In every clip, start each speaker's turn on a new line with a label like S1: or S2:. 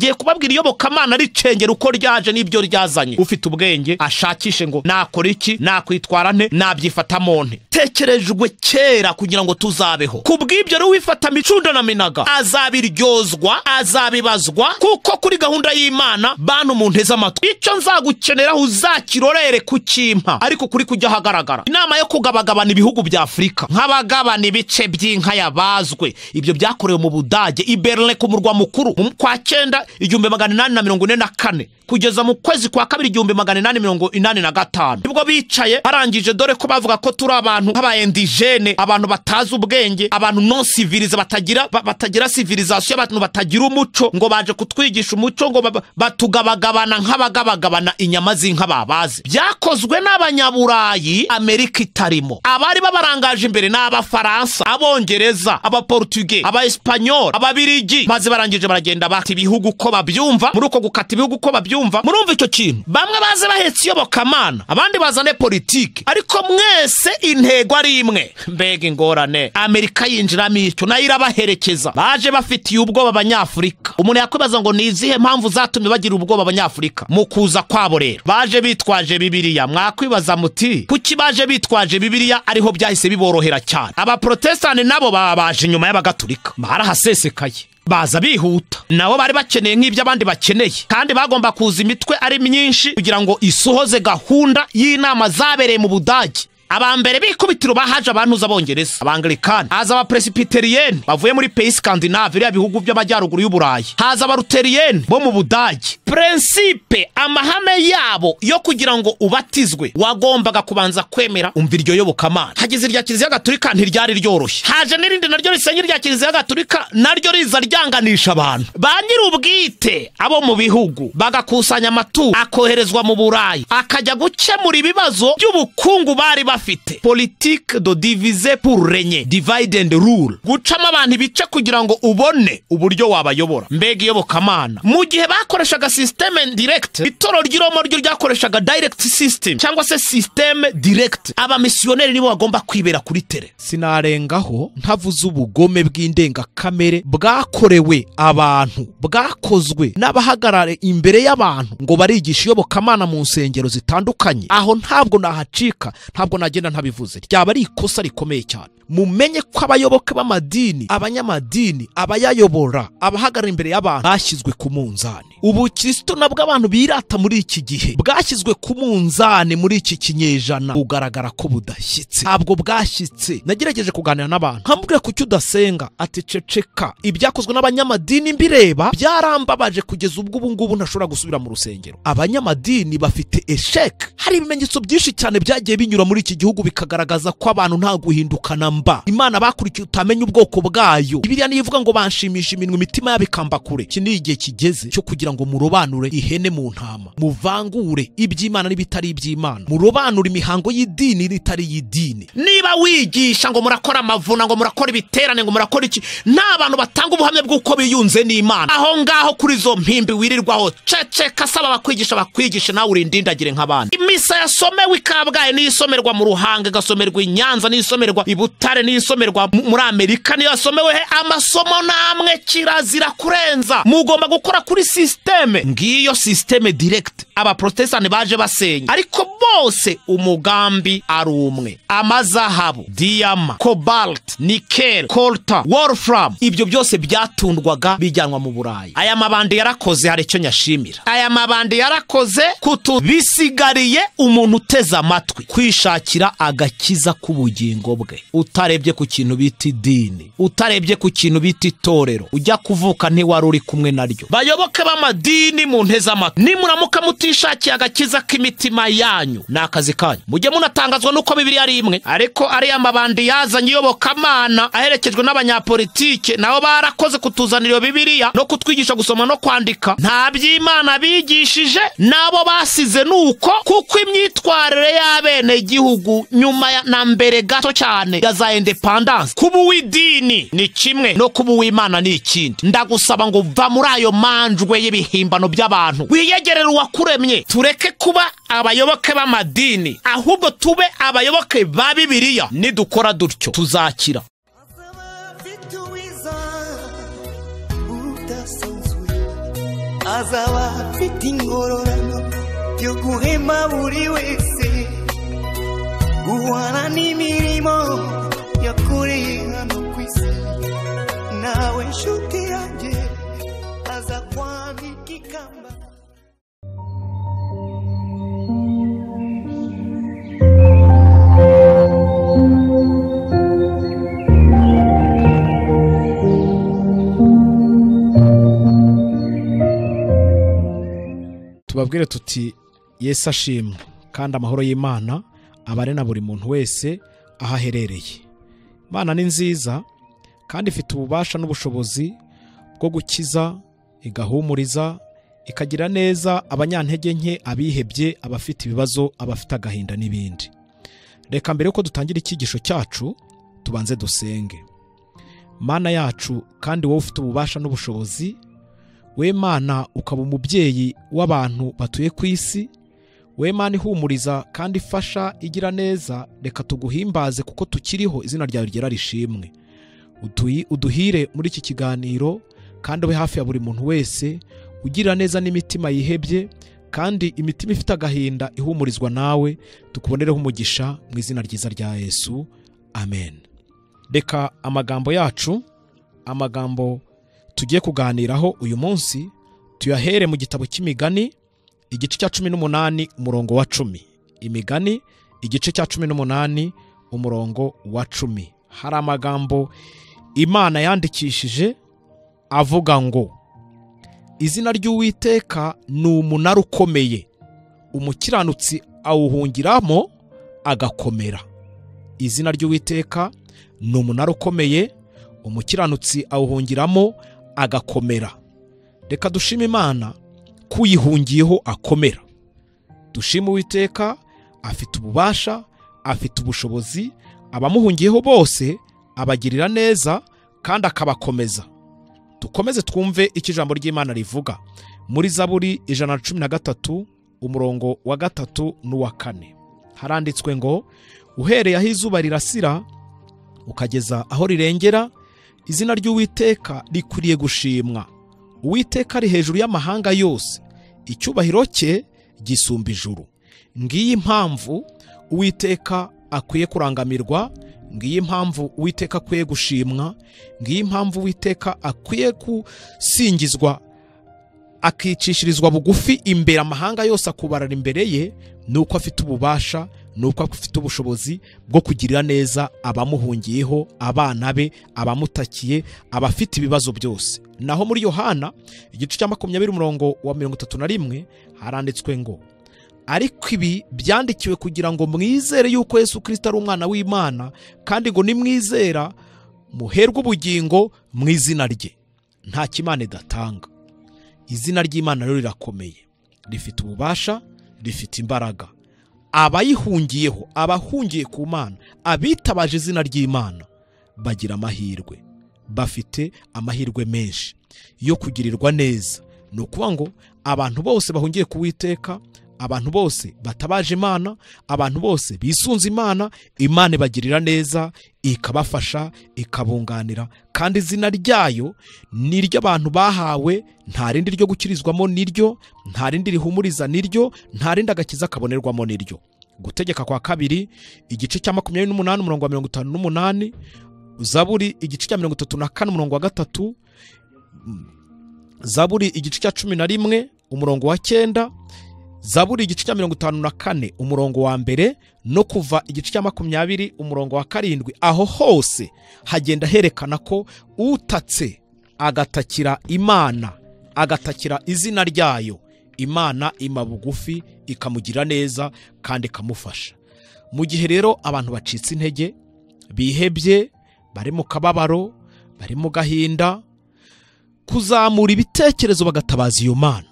S1: Giye kubabwira iyobokamana ricengera uko ryaje n'ibyo ryazanye. Ufite ubwenge ashakishe ngo nakora iki, nakwitwara nte, nabyifatamo nte. Tekerejwe kera kugira ngo tuzabeho. Kubw'ibyo rero wifata micunda na minaga azabiryozwa, azabibazwa, kuko kuri gahunda y'Imana bantu mu nteze amatwi. Icyo nzagukeneraho uzakirorere kukimpa, ariko kuri kujya hagaragara. Inama yo kugabagabana ibihugu bya Afurika nk'abagabana ibice by'inka yabazwe, ibyo byakorewe mu Budage i Berlin ku murwa mukuru mu kwa 9 1844 kugeza mu kwezi kwa kabiri 1885. Nibwo bicaye barangije, dore ko bavuga ko turi abantu nk'aba indigene, abantu batazi ubwenge, abantu non civilisé, batagira civilisation, abantu batagira umuco, ngo baje kutwigisha umuco, ngo batugabagabana nk'abagabagabana inyama z'inka babaze. Byakozwe n'abanyaburayi, Amerika itarimo. Abari babarangaje imbere n'Abafaransa, Abongereza, Abaportugais, Abaespanyol, Ababirigi, maze barangije baragenda bati ibihugu ko babyumva. Muri uko gukata ibihugu ko babyumva, murumva icyo kintu, bamwe baze bahetse iyobokamana, abandi bazane politiki, ariko mwese intego ari imwe. Mbega ingorane! Amerika yinjiramo icyo nayo irabaherekeza. Baje bafitiye ubwoba Abanyafurika. Umuntu yakwibaza ngo ni izihe mpamvu zatumye bagira ubwoba Abanyafurika mu kuza kwabo? Rero baje bitwaje Bibiliya. Mwakwibaza muti kuki baje bitwaje Bibiliya ariho byahise biborohera cyane? Abaprotestani nabo babaje inyuma y'Abagatulika, barahasesekaye, baza bihuta. Nabo bari bakeneye nk'ibyo abandi bakeneye, kandi bagomba kuza imitwe ari myinshi kugira ngo isohoze gahunda y'inama zabereye mu Budage. Abambere bikubitiro bahaje abantu z'Abongereza, Abangilikani, haza Abapresbyterienne bavuye muri pays Scandinave, iriya bihugu by'amajyaruguru y'Uburayi, haza Abaluterienne bo mu Budage. Principe, amahame yabo yo kugira ngo ubatizwe wagombaga kubanza kwemera umva iryo yobokamana. Hageze irya Kiliziya Gatulika ntiryari ryoroshye, haje n'irindi naryo risenye irya Kiliziya Gatulika, naryo riza ryanganisha abantu. Ba nyir'ubwite abo mu bihugu bagakusanya amaturo akoherezwa mu Burayi, akajya gukemura ibibazo by'ubukungu bari bafite. Politique de diviser pour régner, divide and rule, gucamo abantu ibice kugira ngo ubone uburyo wabayobora. Mbega iyobokamana! Mu gihe bakoreshaga système indirect, itoro ry'Iroma ryo ryakoreshaga direct system cyangwa se système direct. Abamisiyoneri nibo bagomba kwibera kuri terrain. Sinarengaho ntavuze ubugome bw'indengakamere bwakorewe abantu, bwakozwe n'abahagarare imbere y'abantu ngo barigisha iyobokamana mu nsengero zitandukanye. Aho ntabwo nahacika, ntabwo nagenda ntabivuze, ryaba ari ikosa rikomeye cyane. Mumenye ko abayoboke b'amadini, abanyamadini, abayayobora, abahagarara imbere y'abantu bashyizwe ku munzani. Ubukristo nabwo abantu birata muri iki gihe bwashyizwe ku munzani muri iki kinyejana, bugaragara ko budashyitse, ntabwo bwashyitse. Nagerageje kuganira n'abantu nkambwira kuki udasenga, ati ceceka, ibyakozwe n'abanyamadini mbireba byarambabaje kugeza ubwo ubu ngubu ntashobora gusubira mu rusengero. Abanyamadini bafite échec. Hari ibimenyetso byinshi cyane byagiye binyura muri iki gihugu bikagaragaza ko abantu nta guhindukana mba. Imana bakurikiye utamenya ubwoko bwayo. Bibiliya niyo ivuga ngo banshimisha iminwa, imitima yabo ikamba kure. Iki ni igihe kigeze cyo kugira ngo murobanure ihene mu ntama, muvangure iby'Imana n'ibitari iby'Imana, murobanure imihango y'idini n'itari y'idini. Niba wigisha ngo murakora amavuna, ngo murakora ibiterane, ngo murakora iki, nta bantu batanga ubuhamya bw'uko biyunze n'Imana, aho ngaho kuri izo mpimbi wirirwaho, ceceka, saba bakwigisha bakwigisha, nawe urindindagire nk'abandi. Imisa yasomewe i Kabgayi n'isomerwa mu Ruhanga, igasomerwa i Nyanza, n'isomerwa i Butare, n'isomerwa muri Amerika, niyo yasomewe he, amasomo namwe kirazira kurenza. Mugomba gukora kuri système. Ngiyo système direct Abaprotestani baje basenya, ariko bose umugambi ari umwe: amazahabu, diyama, cobalt, nickel, coltan, wolfram, ibyo byose byatundwaga bijyanwa mu Burayi. Aya mabandi yarakoze, hari icyo nyashimira. Aya mabandi yarakoze kutu bisigariye umuntu uteze amatwi kwishakira agakiza k'ubugingo bwe, utarebye ku kintu bita idini, utarebye ku kintu bita itorero. Ujya kuvuka ntiwari uri kumwe naryo. Bayoboke b'amadini mu nteze amatwi, nimuramuka mutishakiye agakiza k'imitima yanyu, ni akazi kanyu. Mujye munatangazwa nuko Bibiliya ari imwe, ariko ariya mabandi yazanye iyobokamana aherekejwe n'abanyapolitike, nabo barakoze kutuzanira iyo Bibiliya no kutwigisha gusoma no kwandika. Nta by'Imana bigishije, nabo basize nuko, kuko imyitwarire y'abenegihugu nyuma na mbere gato cyane ya za indépendance, kuba uw'idini ni kimwe no kuba uw'Imana ni ikindi. Ndagusaba ngo va muri ayo manjwe y'ibihimbano by'abantu, wiyegerere uwakuremye. Tureke kuba abayoboke b'amadini, ahubwo tube abayoboke ba Bibiliya. Nidukora dutyo tuzakira.
S2: Azaba afite uwiza udasanzwe. Azaba afite ingororano yo guhema buri wese guhana n'imirimo yakoreye hano ku isi. Nawe nshuti yanjye aza kwambika ikamba.
S1: Tubabwire tuti Yesu ashimwe kandi amahoro y'Imana abare na buri muntu wese aho aherereye. Imana ni nziza kandi ifite ububasha n'ubushobozi bwo gukiza, igahumuriza, ikagira neza abanyantege nke, abihebye, abafite ibibazo, abafite agahinda n'ibindi. Reka mbere yuko dutangira icyigisho cyacu tubanze dusenge. Mana yacu kandi wowe ufite ububasha n'ubushobozi, we Mana ukaba umubyeyi w'abantu batuye ku isi, we Mana ihumuriza kandi ifasha igira neza, reka tuguhimbaze kuko tukiriho, izina ryawe ryera rishimwe. Uduhire muri iki kiganiro kandi ube hafi ya buri muntu wese ugira neza n'imitima yihebye kandi imitima ifite agahinda ihumurizwa nawe, tukubonereho umugisha mu izina ryiza rya Yesu, amen. Reka amagambo yacu, amagambo tugiye kuganiraho uyu munsi, tuyahere mu gitabo cy'Imigani igice cya 18 umurongo wa 10. Imigani igice cya 18 umurongo wa 10. Hari amagambo Imana yandikishije avuga ngo izina ry'Uwiteka ni umunara ukomeye, umukiranutsi awuhungiramo agakomera. Izina ry'Uwiteka ni umunara ukomeye, umukiranutsi awuhungiramo agakomera. Reka dushime Imana kuyihungiyeho akomera. Dushime Uwiteka, afite ububasha, afite ubushobozi, abamuhungiyeho bose abagirira neza kandi akabakomeza. Dukomeze twumve icyo ijambo ry'Imana rivuga muri Zaburi 113 umurongo wa 3 n'uwa 4. Haranditswe ngo uhereye aho izuba rirasira ukageza aho rirengera, izina ry'Uwiteka rikwiriye gushimwa. Uwiteka ari hejuru y'amahanga yose, icyubahiro cye gisumba ijuru. Ngiyi impamvu Uwiteka akwiye kurangamirwa, ngiyi impamvu Uwiteka akwiye gushimwa, ngiyi impamvu Uwiteka akwiye gusingizwa, akicishirizwa bugufi imbere amahanga yose akubarara imbere ye, nuko afite ububasha, nuko afite ubushobozi bwo kugirira neza abamuhungiyeho, abana be, abamutakiye, abafite ibibazo byose. Naho muri Yohana igice cya 20 umurongo wa 31 haranditswe ngo ariko ibi byandikiwe kugira ngo mwizere yuko Yesu Kristo ari umwana w'Imana, kandi ngo nimwizera muherwe ubugingo mu izina rye. Nta kimana idatanga. Izina ry'Imana rero rirakomeye, rifite ububasha, rifite imbaraga. Abayihungiyeho, abahungiye ku Mana, abitabaje izina ry'Imana bagira amahirwe, bafite amahirwe menshi yo kugirirwa neza. Ni ukuvuga ngo abantu bose bahungiye ku Uwiteka, abantu bose batabaje Imana, abantu bose bisunze Imana, Imana ibagirira neza, ikabafasha, ikabunganira. Kandi izina ryayo ni ry'abantu bahawe, nta rindi ryo gukirizwamo niryo, nta rindi rihumuriza niryo, nta rindi agakiza kabonerwamo niryo. Gutegeka kwa kabiri igice cya 28 umurongo wa 58, Zaburi igice cya 34 umurongo wa 3, Zaburi igice cya 11 umurongo wa 9, Zaburi igice cya 54 umurongo wa 1, no kuva igice cya 20 umurongo wa 7. Aho hose hagenda herekana ko utatse agatakira Imana, agatakira izina ryayo, Imana ima bugufi ikamugira neza kandi ikamufasha. Mu gihe rero abantu bacitse intege, bihebye, bari mu kababaro, bari mu gahinda, kuzamura ibitekerezo bagatabaza iyo Mana,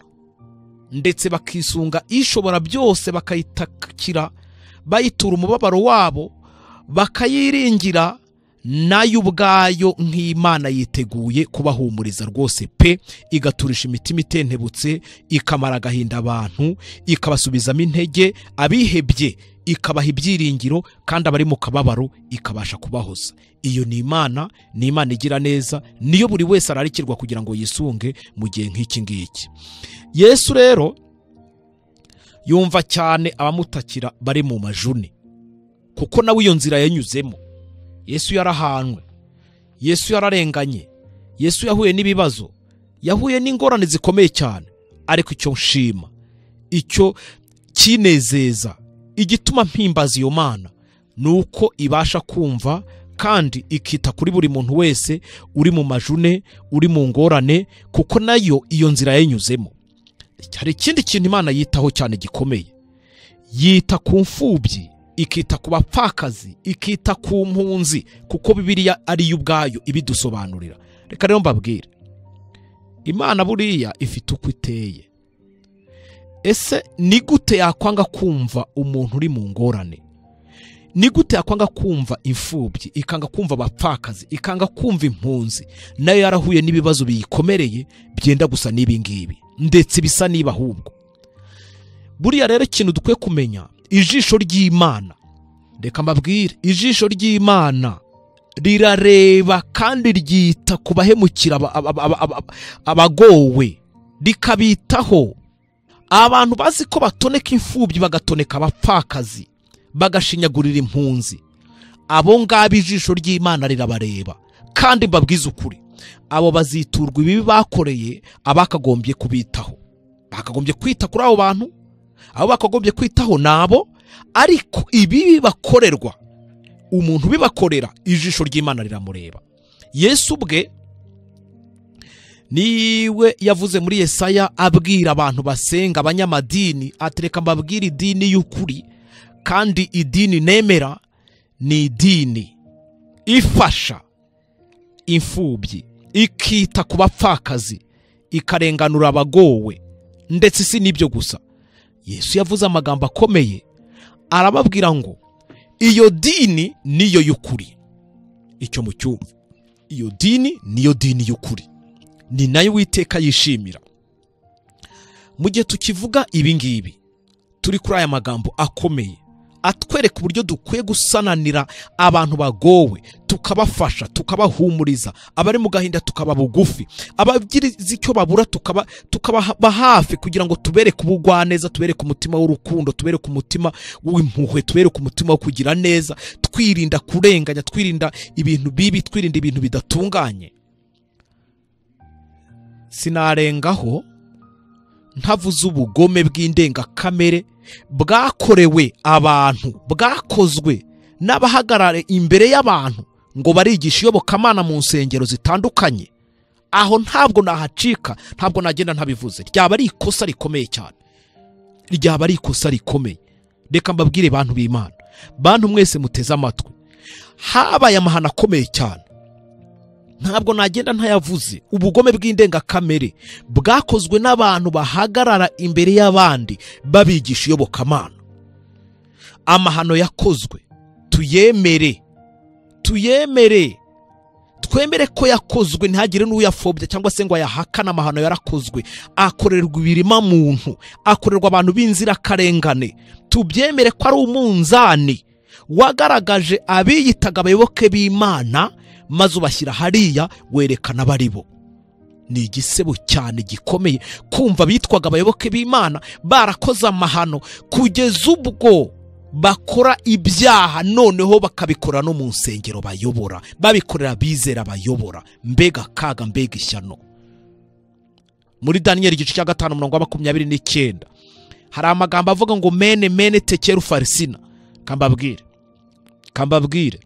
S1: ndetse bakisunga ishobora byose, bakayitakira, bayitura umubabaro wabo, bakayiringira, nayo ubwayo nk'Imana yiteguye kubahumuriza rwose pe, igaturisha imitima itentebutse, ikamara agahinda abantu, ikabasubizamo intege abihebye, ikabaha ibyiringiro, kandi abari mu kababaro ikabasha kubahoza. Iyo ni Imana, ni Imana igira neza, niyo buri wese ararikirwa kugira ngo yisunge mu gihe nk'iki ngiki. Yesu rero yumva cyane abamutakira bari mu majune, kuko nawe iyo nzira yanyuzemo. Yesu yarahanwe, Yesu yararenganye, Yesu yahuye n'ibibazo, yahuye n'ingorane zikomeye cyane. Ariko icyo nshima, icyo kinezeza, igituma mpimbaza iyo Mana, nuko ibasha kumva kandi ikita kuri buri muntu wese uri mu majune, uri mu ngorane, kuko nayo iyo nzira yanyuzemo. Hari ikindi kintu Imana yitaho cyane gikomeye. Yita ku mfubyi, ikita ku bapfakazi, ikita ku mpunzi, kuko Bibiliya ari yo ubwayo ibidusobanurira. Reka rero mbabwire, Imana buriya ifite uko iteye. Ese ni gute yakwanga kumva umuntu uri mu ngorane? Ni gute yakwanga kumva imfubyi, ikanga kumva abapfakazi, ikanga kumva impunzi, nayo yarahuye n'ibibazo biyikomereye byenda gusa n'ibi ngibi, ndetse bisa niba ahubwo. Buriya rero ikintu dukwiye kumenya, ijisho ry'Imana, reka mbabwire, ijisho ry'Imana rirareba kandi ryita ku bahemukira abagowe, rikabitaho. Abantu bazi ko batoneka imfubyi, bagatoneka abapfakazi, bagashinyagurira impunzi, abo ngabo ijisho ry'Imana rirabareba. Kandi mbabwize ukuri, abo baziturwa ibibi bakoreye abakagombye kubitaho. Bakagombye kwita kuri abo bantu, abo bakagombye kwitaho nabo, ariko ibibi bakorerwa, umuntu bibakorera, ijisho ry'Imana riramureba. Yesu ubwe niwe yavuze muri Yesaya abwira abantu basenga abanyamadini, atereka mbabwira idini y'ukuri, kandi idini nemera ni idini ifasha imfubyi, ikita ku bapfakazi, ikarenganura abagowe. Ndetse si n'ibyo gusa, Yesu yavuze amagambo akomeye, arababwira ngo iyo dini niyo y'ukuri. Icyo mucyumva, iyo dini niyo dini y'ukuri, ni nayo Uwiteka yishimira. Mu gihe tukivuga ibi ngibi, turi kuri aya magambo akomeye atwereka uburyo dukwiye gusananira abantu bagowe, tukabafasha, tukabahumuriza, abari mu gahinda tukaba bugufi, abagize icyo babura tukababa hafi, kugira ngo tubereke ubugwaneza, tubereke umutima w'urukundo, tubereke umutima w'impuhwe, tubereke umutima wo kugira neza, twirinda kurenganya, twirinda ibintu bibi, twirinda ibintu bidatunganye. Sinarengaho ntavuze ubugome bw'indengakamere bwakorewe abantu, bwakozwe n'abahagarare imbere y'abantu ngo barigisha iyobokamana mu nsengero zitandukanye. Aho ntabwo nahacika, ntabwo nagenda ntabivuze. Ryaba ari ikosa rikomeye cyane, ryaba ari ikosa rikomeye. Reka mbabwire bantu b'Imana, bantu mwese muteze amatwi, habaye amahano akomeye cyane, ntabwo nagenda ntayavuze. Ubugome bw'indengakamere bwakozwe n'abantu bahagarara imbere y'abandi babigisha iyobokamana. Amahano yakozwe tuyemere, tuyemere, twemere ko yakozwe, ntihagire n'uyafobya cyangwa se ngo ayahakane. Amahano yarakozwe, akorerwa ibirima muntu, akorerwa abantu b'inzirakarengane. Tubyemere ko ari umunzani wagaragaje abiyitaga abayoboke b'Imana, maze ubashyira hariya werekana baribo. Ni igisebo cyane gikomeye kumva bitwaga abayoboke b'Imana barakoze amahano kugeza ubwo bakora ibyaha, noneho bakabikora no mu nsengero bayobora, babikorera bizera bayobora. Mbega kaga, mbega ishyano. Muri Daniel igice cya 5 umurongo wa 29 hari amagambo avuga ngo mene mene tekeru farisina. Kambabwire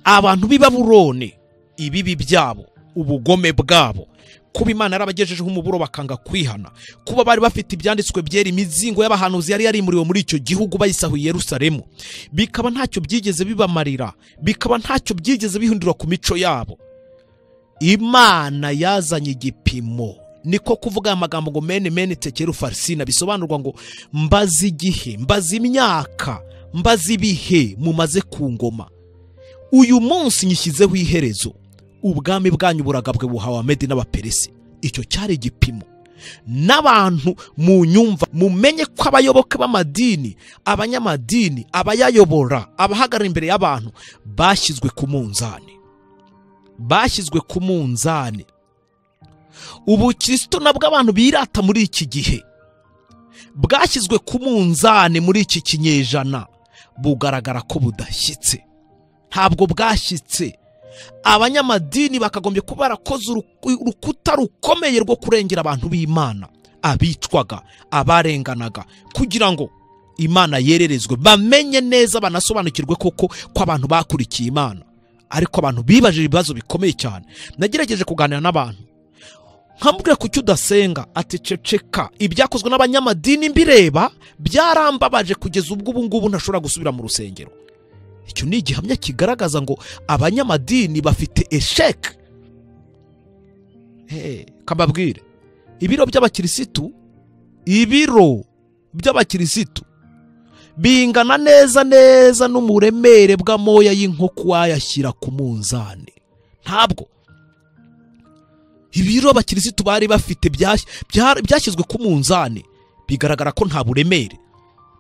S1: abantu b'i Babuloni, ibibi byabo, ubugome bwabo, kuba Imana yarabagejejeho umuburo bakanga kwihana, kuba bari bafite ibyanditswe byera, imizingo y'abahanuzi yari yarimuriwe muri icyo gihugu bayisahuye Yerusalemu, bikaba ntacyo byigeze bibamarira, bikaba ntacyo byigeze bihindura ku mico yabo. Imana yazanye igipimo. Niko kuvuga amagambo ngo mene mene tekeru farisina, bisobanurwa ngo mbaze igihe, mbaze imyaka, mbaze ibihe mumaze ku ngoma. Uyu munsi nyishyizeho iherezo, ubwami bwanyu buragabwe buhawe Abamedi n'Abaperesi. Icyo cyari igipimo. N'abantu mu nyumva mumenye ko abayoboke b'amadini, abanyamadini, abayayobora, abahagarara imbere y'abantu bashyizwe ku munzani, bashyizwe ku munzani. Ubukristo nabwo abantu birata muri iki gihe bwashyizwe ku munzani muri iki kinyejana, bugaragara ko budashyitse, ntabwo bwashyitse. Abanyamadini bakagombye kuba barakoze urukuta rukomeye rwo kurengera abantu b'Imana, abicwaga, abarenganaga, kugira ngo Imana yererezwe, bamenye neza, banasobanukirwe koko ko abantu bakurikiye Imana. Ariko abantu bibajije ibibazo bikomeye cyane. Nagerageje kuganira n'abantu nkamubwira kuki udasenga, ati ceceka, ibyakozwe n'abanyamadini mbireba byarambabaje kugeza ubwo ubu ngubu ntashobora gusubira mu rusengero. Icyo ni igihamya kigaragaza ngo abanyamadini bafite esheke. Kababwire, ibiro by'abakirisitu bingana neza neza n'umuremere bw'amoya y'inkoko wayashyira ku munzani. Ntabwo ibiro abakirisitu bari bafite byashyizwe ku munzani, bigaragara ko nta buremere.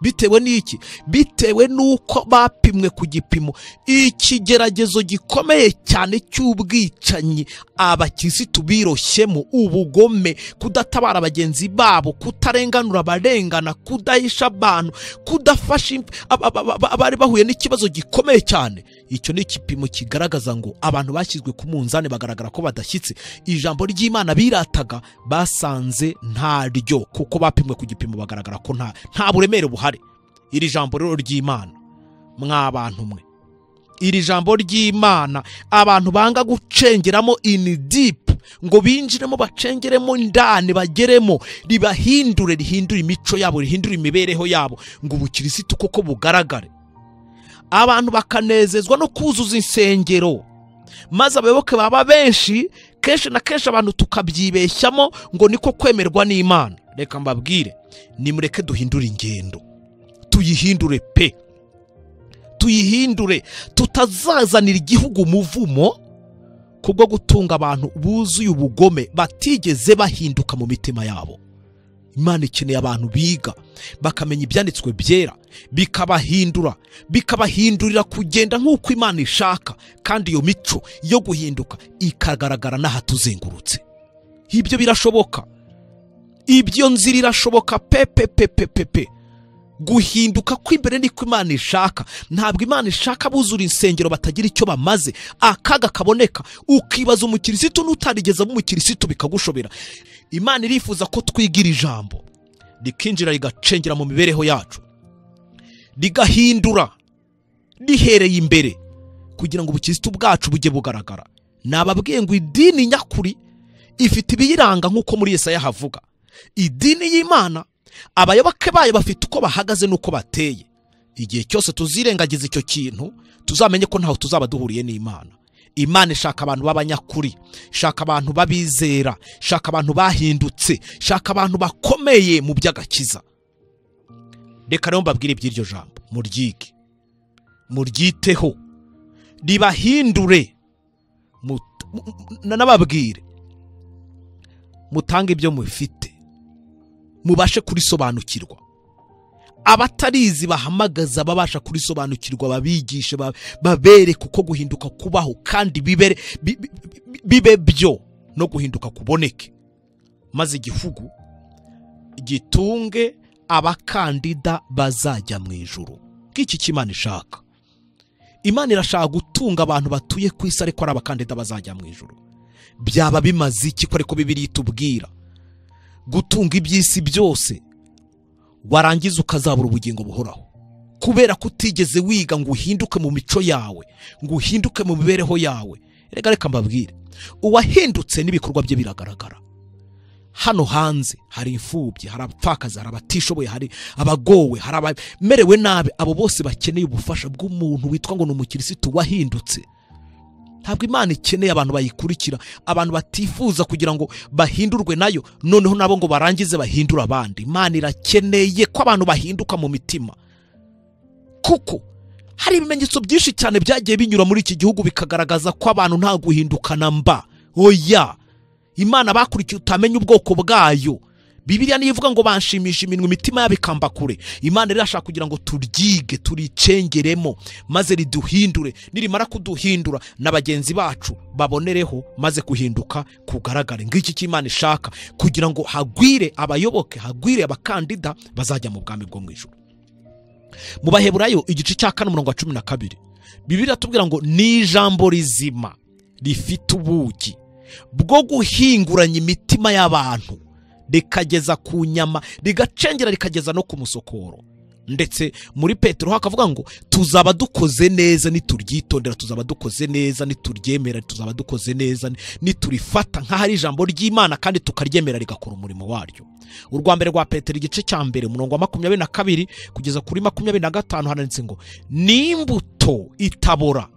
S1: Bitewe n'iki? Bitewe n'uko bapimwe ku gipimo. Ikigeragezo gikomeye cyane cy'ubwicanyi abakirisitu biroshyemo, ubugome, kudatabara bagenzi babo, kutarenganura abarengana, kudahisha abantu, kudafasha abari bahuye n'ikibazo gikomeye cyane. Icyo ni igipimo kigaragaza ngo abantu bashyizwe ku munzani bagaragara ko badashyitse. Ijambo ry'Imana birataga basanze ntaryo, kuko bapimwe ku gipimo bagaragara ko nta buremere buhari. Iri jambo rero ry'Imana, mwa bantu mwe, iri jambo ry'Imana abantu banga gucengeramo in deep, ngo binjiremo bacengeremo indani bageremo, ribahindure, rihindure imico yabo, rihindure imibereho yabo, ngo ubukirisitu koko bugaragare. Abantu bakanezezwa no kuzuza insengero, maze abayoboke baba benshi. Kenshi na kenshi abantu tukabyibeshyamo ngo niko kwemerwa n'Imana. Reka mbabwire, nimureke duhindure ingendo, tuyihindure pe, tuyihindure, tutazazanira igihugu umuvumo kubwo gutunga abantu buzuye ubugome batigeze bahinduka mu mitima yabo. Imana ikeneye abantu biga bakamenya ibyanditswe byera, bikabahindura, bikabahindurira kugenda nk'uko Imana ishaka, kandi iyo mico yo guhinduka ikagaragara n'ahatuzengurutse. Ibyo birashoboka, ibyo nzira irashoboka pe pe pe pe pe pe. Guhinduka kw'imbere niko Imana ishaka. Ntabwo Imana ishaka buzura insengero batagira icyo bamaze. Akaga kaboneka ukibaza umukirisitu n'utarigeze umukirisitu bikagushobera. Imana irifuza ko twigira ijambo rikinjira rigacengera mu mibereho yacu, rigahindura rihereye imbere, kugira ngo ubukirisitu bwacu bujye bugaragara. Nababwiye ngo idini nyakuri ifite ibiyiranga, nk'uko muri Yesaya havuga. Idini y'Imana, abayoboke bayo bafite uko bahagaze n'uko bateye. Igihe cyose tuzirengagiza icyo kintu, tuzamenye ko ntaho tuzaba duhuriye n'Imana. Imana ishaka abantu b'abanyakuri, ishaka abantu babizera, ishaka abantu bahindutse, ishaka abantu bakomeye mu by'agakiza. Reka rero mbabwire iby'iryo jambo, muryige, muryiteho, ribahindure. Nanababwire mutange ibyo mufite, mubashe kurisobanukirwa. Abatarizi bahamagaza babasha kurisobanukirwa, babigishe, babereke uko guhinduka kubaho, kandi bibe byo no guhinduka kuboneke, maze igihugu gitunge abakandida bazajya mu ijuru. Iki cy'Imana ishaka. Imana irashaka gutunga abantu batuye ku isi ariko ari abakandida bazajya mu ijuru. Byaba bimaze iki ko ariko Bibiliya itubwira gutunga iby'isi byose, warangiza ukazabura ubugingo buhoraho, kubera ko utigeze wiga ngo uhinduke mu mico yawe, ngo uhinduke mu mibereho yawe. Reka reka mbabwire, uwahindutse n'ibikorwa bye biragaragara. Hano hanze hari imfubyi, hari abapfakazi, hari abatishoboye, hari abagowe, hari abamerewe nabi. Abo bose bakeneye ubufasha bw'umuntu witwa ngo ni umukirisitu wahindutse. Ntabwo Imana ikeneye abantu bayikurikira, abantu batifuza kugira ngo bahindurwe nayo, noneho nabo ngo barangize bahindure abandi. Imana irakeneye ko abantu bahinduka mu mitima, kuko hari ibimenyetso byinshi cyane byagiye binyura muri iki gihugu bikagaragaza ko abantu nta guhindukana mba. Oya, Imana bakurikiye utamenya ubwoko bwayo. Bibiliya niyo ivuga ngo banshimisha iminwa, imitima yabo ikamba kure. Imana irashaka kugira ngo turyige, turicengeremo, maze riduhindure. Nirimara kuduhindura na bagenzi bacu babonereho, maze kuhinduka kugaragare. Ngiki cy'Imana ishaka kugira ngo hagwire abayoboke, hagwire abakandida bazajya mu bwami bwo mu ijuru. Mu Baheburayo igice cya 4 umurongo wa 12, Bibiliya itubwira ngo ni ijambo rizima rifite ubugi bwo guhinguranya imitima y'abantu, rikageza ku nyama, rigacengera rikageza no ku musokoro. Ndetse muri Petero hakavuga ngo tuzaba dukoze neza nituryitondera, tuzaba dukoze neza nituryemera, tuzaba dukoze neza niturifata nk'aho ari ijambo ry'Imana kandi tukaryemera rigakora umurimo waryo. Urwa mbere rwa Petero igice cya mbere umurongo wa 22 kugeza kuri 25 handitse ngo ni imbuto itabora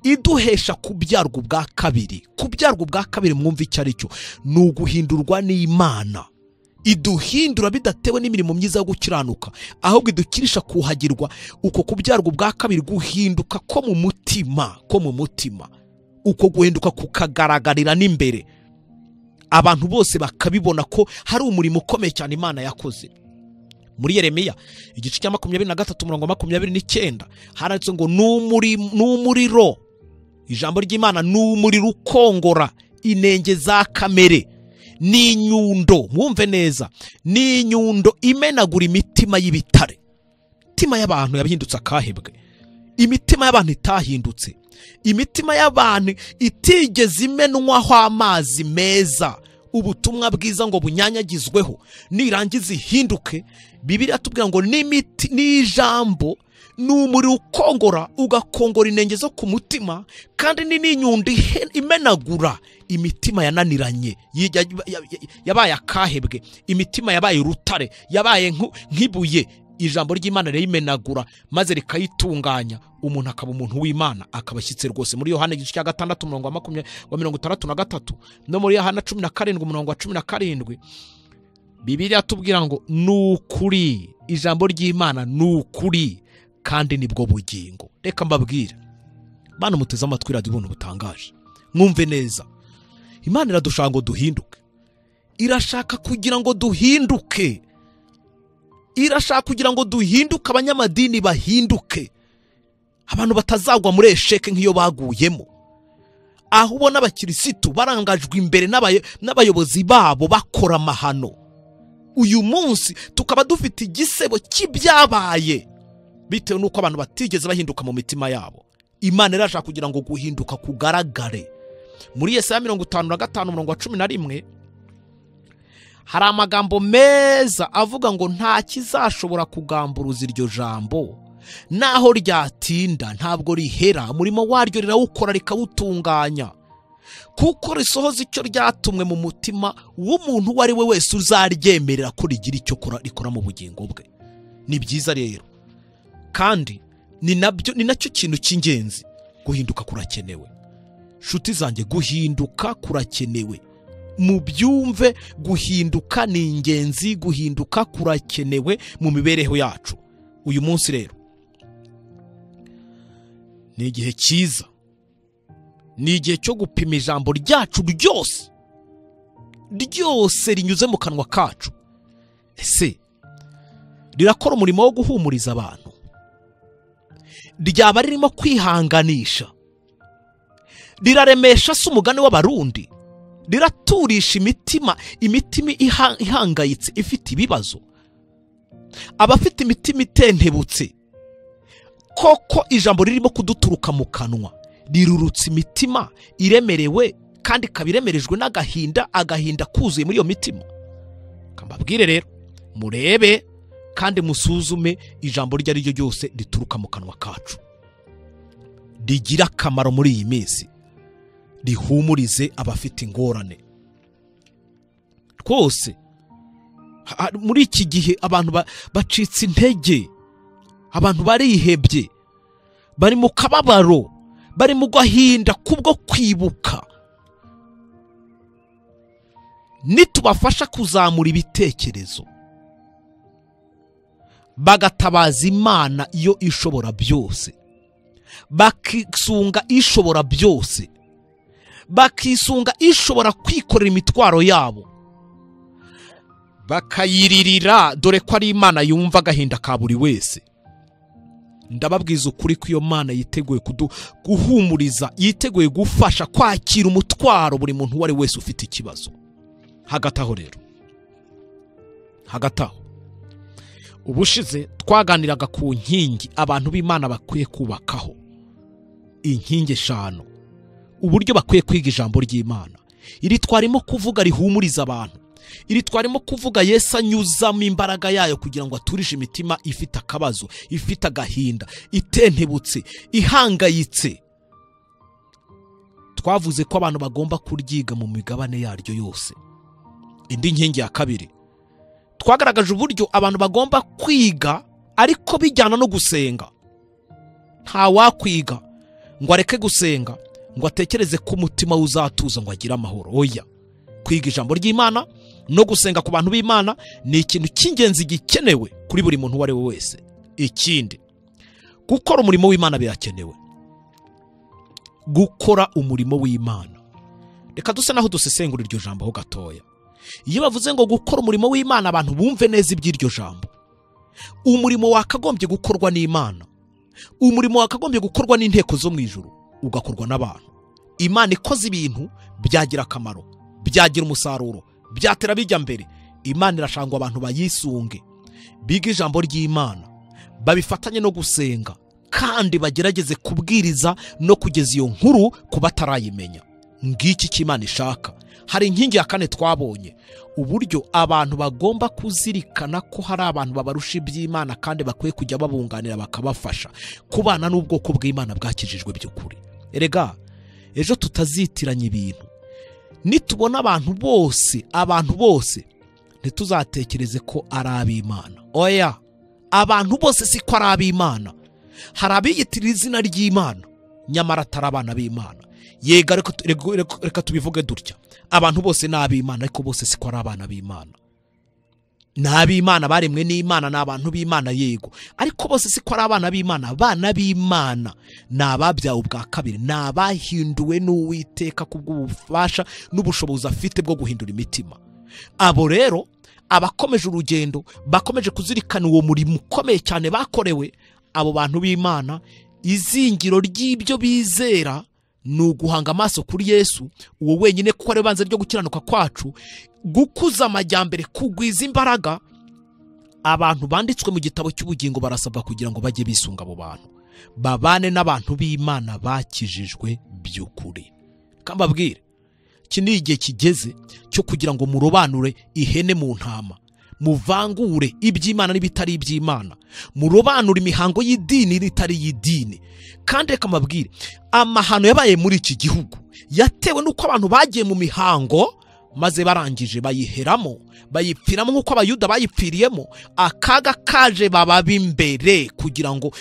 S1: iduhesha kubyarwa ubwa kabiri. Kubyarwa ubwa kabiri mwumva icyo ari cyo, ni uguhindurwa n'Imana. Iduhindura bidatewe n'imirimo myiza yo gukiranuka, ahubwo idukirisha kuhagirwa. Uko kubyarwa ubwa kabiri guhinduka ko mu mutima, ko mu mutima, uko guhinduka kukagaragarira n'imbere, abantu bose bakabibona ko hari umurimo ukomeye cyane Imana yakoze. Muri Yeremiya igice cya 23 umurongo wa 29 handitse ngo n'umuriro, ijambo ry'Imana ni umuriro ukongora inenge za kamere, ni inyundo, mwumve neza, ni inyundo imenagura imitima y'ibitare. Imitima y'abantu yabihindutse akahebwe, imitima y'abantu itahindutse, imitima y'abantu itigeze imenwaho amazi meza, ubutumwa bwiza ngo bunyanyagizweho, nirangiza ihinduke. Bibiliya itubwira ngo n'imiti n'ijambo ni umuriro ukongora, ugakongora inenge zo ku mutima, kandi ni n'inyundo imenagura imitima yananiranye, yabaye akahebwe, imitima yabaye urutare, yabaye nk'ibuye. Ijambo ry'Imana riyimenagura maze rikayitunganya, umuntu akaba umuntu w'Imana, akaba ashyitse rwose. Muri Yohana igice cya 6 umurongo wa 63 no muri Yohana 17 umurongo wa 17, Bibiliya itubwira ngo ni ukuri, ijambo ry'Imana ni ukuri kandi nibwo bugingo. Reka mbabwire bana muteze amatwi radiyo ubuntu butangaje, mwumve neza, Imana iradushaka ngo duhinduke, irashaka kugira ngo duhinduke, irashaka kugira ngo duhinduke, abanyamadini bahinduke, abantu batazagwa muri esheke nk'iyo baguyemo, aho ubona abakirisitu barangajwe imbere n'abayobozi babo bakora amahano. Uyu munsi tukaba dufite igisebo cy'ibyabaye bitewe n'uko abantu batigeze bahinduka mu mitima yabo. Imana irashaka kugira ngo guhinduka kugaragare. Muri Yesaya 55 umurongo wa 11 hari amagambo meza avuga ngo nta kizashobora kugamburuza iryo jambo, naho ryatinda ntabwo rihera, umurimo waryo rirawukora rikawutunganya, kuko risohoza icyo ryatumwe mu mutima w'umuntu uwo ari we wese uzaryemerera ko rigira icyo rikora mu bugingo bwe. Ni byiza rero, kandi ni nacyo kintu cy'ingenzi, guhinduka kurakenewe. Nshuti zanjye, guhinduka kurakenewe. Mubyumve, guhinduka ni ingenzi, guhinduka kurakenewe mu mibereho yacu. Uyu munsi rero ni igihe cyiza, ni igihe cyo gupima ijambo ryacu ryose ryose rinyuze mu kanwa kacu. Ese rirakora umurimo wo guhumuriza abantu? Ryaba ririmo kwihanganisha? Riraremesha se umugani w'Abarundi? Riraturisha imitima, imitima ihangayitse ifite ibibazo, abafite imitima itentebutse? Koko ijambo ririmo kuduturuka mu kanwa rirurutse imitima iremerewe kandi ikaba iremerejwe n'agahinda, agahinda kuzuye muri iyo mitima. Mbabwire rero, murebe kandi musuzume ijambo iryo ari ryo ryose rituruka mu kanwa kacu, rigira akamaro muri iyi minsi, rihumurize abafite ingorane. Rwose muri iki gihe abantu bacitse intege, abantu barihebye, bari mu kababaro, bari mu gahinda kubwo kwibuka. Nitubafasha kuzamura ibitekerezo, bagatabaza Imana iyo ishobora byose, bakisunga ishobora byose, bakisunga ishobora kwikorera imitwaro yabo, bakayiririra, dore ko ari Imana yumva agahinda ka buri wese. Ndababwiza ukuri ko iyo Mana yiteguye guhumuriza, yiteguye gufasha kwakira umutwaro buri muntu uwo ari wese ufite ikibazo. Hagati aho rero, hagati aho ubushize twaganiraga ku nkingi abantu b'Imana bakwiye kubakaho, inkingi 5, uburyo bakwiye kwiga ijambo ry'Imana. Iri twarimo kuvuga rihumuriza abantu, iri twarimo kuvuga Yesu anyuzamo imbaraga yayo kugira ngo aturishe imitima ifite akabazo, ifite agahinda, itentebutse, ihangayitse. Twavuze ko abantu bagomba kuryiga mu migabane yaryo yose. Indi nkingi ya kabiri, twagaragaje uburyo abantu bagomba kwiga ariko bijyana no gusenga. Nta wakwiga ngo areke gusenga ngo atekereze ko umutima uzatuza ngo agire amahoro. Oya, kwiga ijambo ry'Imana no gusenga ku bantu b'Imana ni ikintu cy'ingenzi gikenewe kuri buri muntu uwo ari we wese. Ikindi, gukora umurimo w'Imana birakenewe. Gukora umurimo w'Imana, reka duse naho dusesengura iryo jambo ho gatoya. Iyo bavuze ngo gukora umurimo w'Imana, abantu bumve neza iby'iryo jambo. Umurimo wakagombye gukorwa n'Imana, umurimo wakagombye gukorwa n'inteko zo mu ijuru, ugakorwa n'abantu. Imana ikoze ibintu byagira akamaro, byagira umusaruro, byatera bijya mbere. Imana irashangwa abantu bayisunge, biga ijambo ry'Imana, babifatanye no gusenga, kandi bagerageze kubwiriza no kugeza iyo nkuru ku batarayimenya. Ngiki cy'Imana ishaka. Hari inkingi ya kane twabonye, uburyo abantu bagomba kuzirikana ko hari abantu babarusha iby'Imana kandi bakwiye kujya babunganira bakabafasha kubana n'ubwoko bw'Imana bwakijijwe by'ukuri. Erega ejo tutazitiranya ibintu, nitubona abantu bose ntituzatekereze ko ari ab'Imana. Oya, abantu bose si ko ari ab'Imana. Hari abiyitirira izina ry'Imana nyamara atari abana b'Imana. Yega, reka tubivuge dutya, abantu bose ni ab'Imana ariko bose siko ari abana b'Imana. Ni ab'Imana, baremwe n'Imana, ni abantu b'Imana yego, ariko bose siko ari abana b'Imana. Abana b'Imana ni ababyawe ubwa kabiri, ni abahinduwe n'Uwiteka kubw'ubufasha n'ubushobozi afite bwo guhindura imitima. Abo rero abakomeje urugendo, bakomeje kuzirikana uwo murimo ukomeye cyane bakorewe, abo bantu b'Imana, izingiro ry'ibyo bizera ni uguhanga amaso kuri Yesu, uwo wenyine kuko ari banze ryo gukiranuka kwacu, gukuza amajyambere, kugwiza imbaraga. Abantu banditswe mu gitabo cy'ubugingo barasabwa kugira ngo bajye bisunga abo bantu, babane n'abantu b'Imana bakijijwe by'ukuri. Kambabwire, iki ni igihe kigeze cyo kugira ngo murobanure ihene mu ntama, muvangure iby'Imana n'ibitari iby'Imana, murobanure imihango y'idini n'itari y'idini. Kandi reka mbabwire, amahano yabaye muri iki gihugu yatewe n'uko abantu bagiye mu mihango maze barangije bayiheramo, bayipfiramo nk'uko Abayuda bayipfiriyemo. Akaga kaje baba b'imbere kugira ngo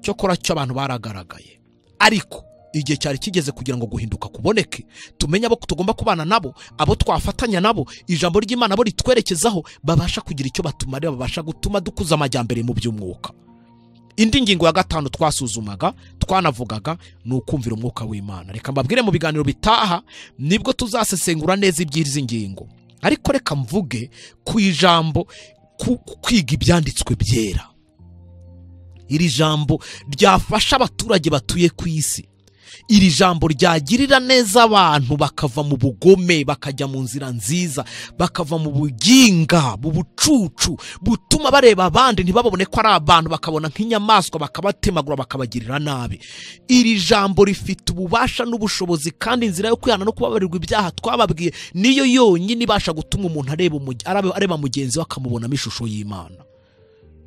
S1: cyokora cyo abantu baragaragaye. Ariko igihe cyari kigeze kugira ngo guhinduka kuboneke, tumenye abo tugomba kubana nabo, abo twafatanya nabo, ijambo ry'Imana bo ritwerekezaho, babasha kugira icyo batumarira, babasha gutuma dukuza amajyambere mu by'umwuka. Indi ngingo ya gatanu twasuzumaga, twanavugaga, ni ukumvira umwuka w'Imana. Reka mbabwire mu biganiro bitaha nibwo tuzasesengura neza iby'izi ngingo, ariko reka mvuge ku ijambo kwiga ibyanditswe byera. Iri jambo ryafasha abaturage batuye ku isi, iri jambo ryagirira neza abantu bakava mu bugome bakajya mu nzira nziza, bakava mu buginga, mu bucucu butuma bareba abandi ntibabone ko ari abantu, bakabona nk'inyamaswa, bakabatemagura, bakabagirira nabi. Iri jambo rifite ububasha n'ubushobozi, kandi inzira yo kwihana no kubabarirwa ibyaha twababwiye niyo yonyine ibasha gutuma umuntu areba mugenzi we akamubonamo ishusho y'Imana.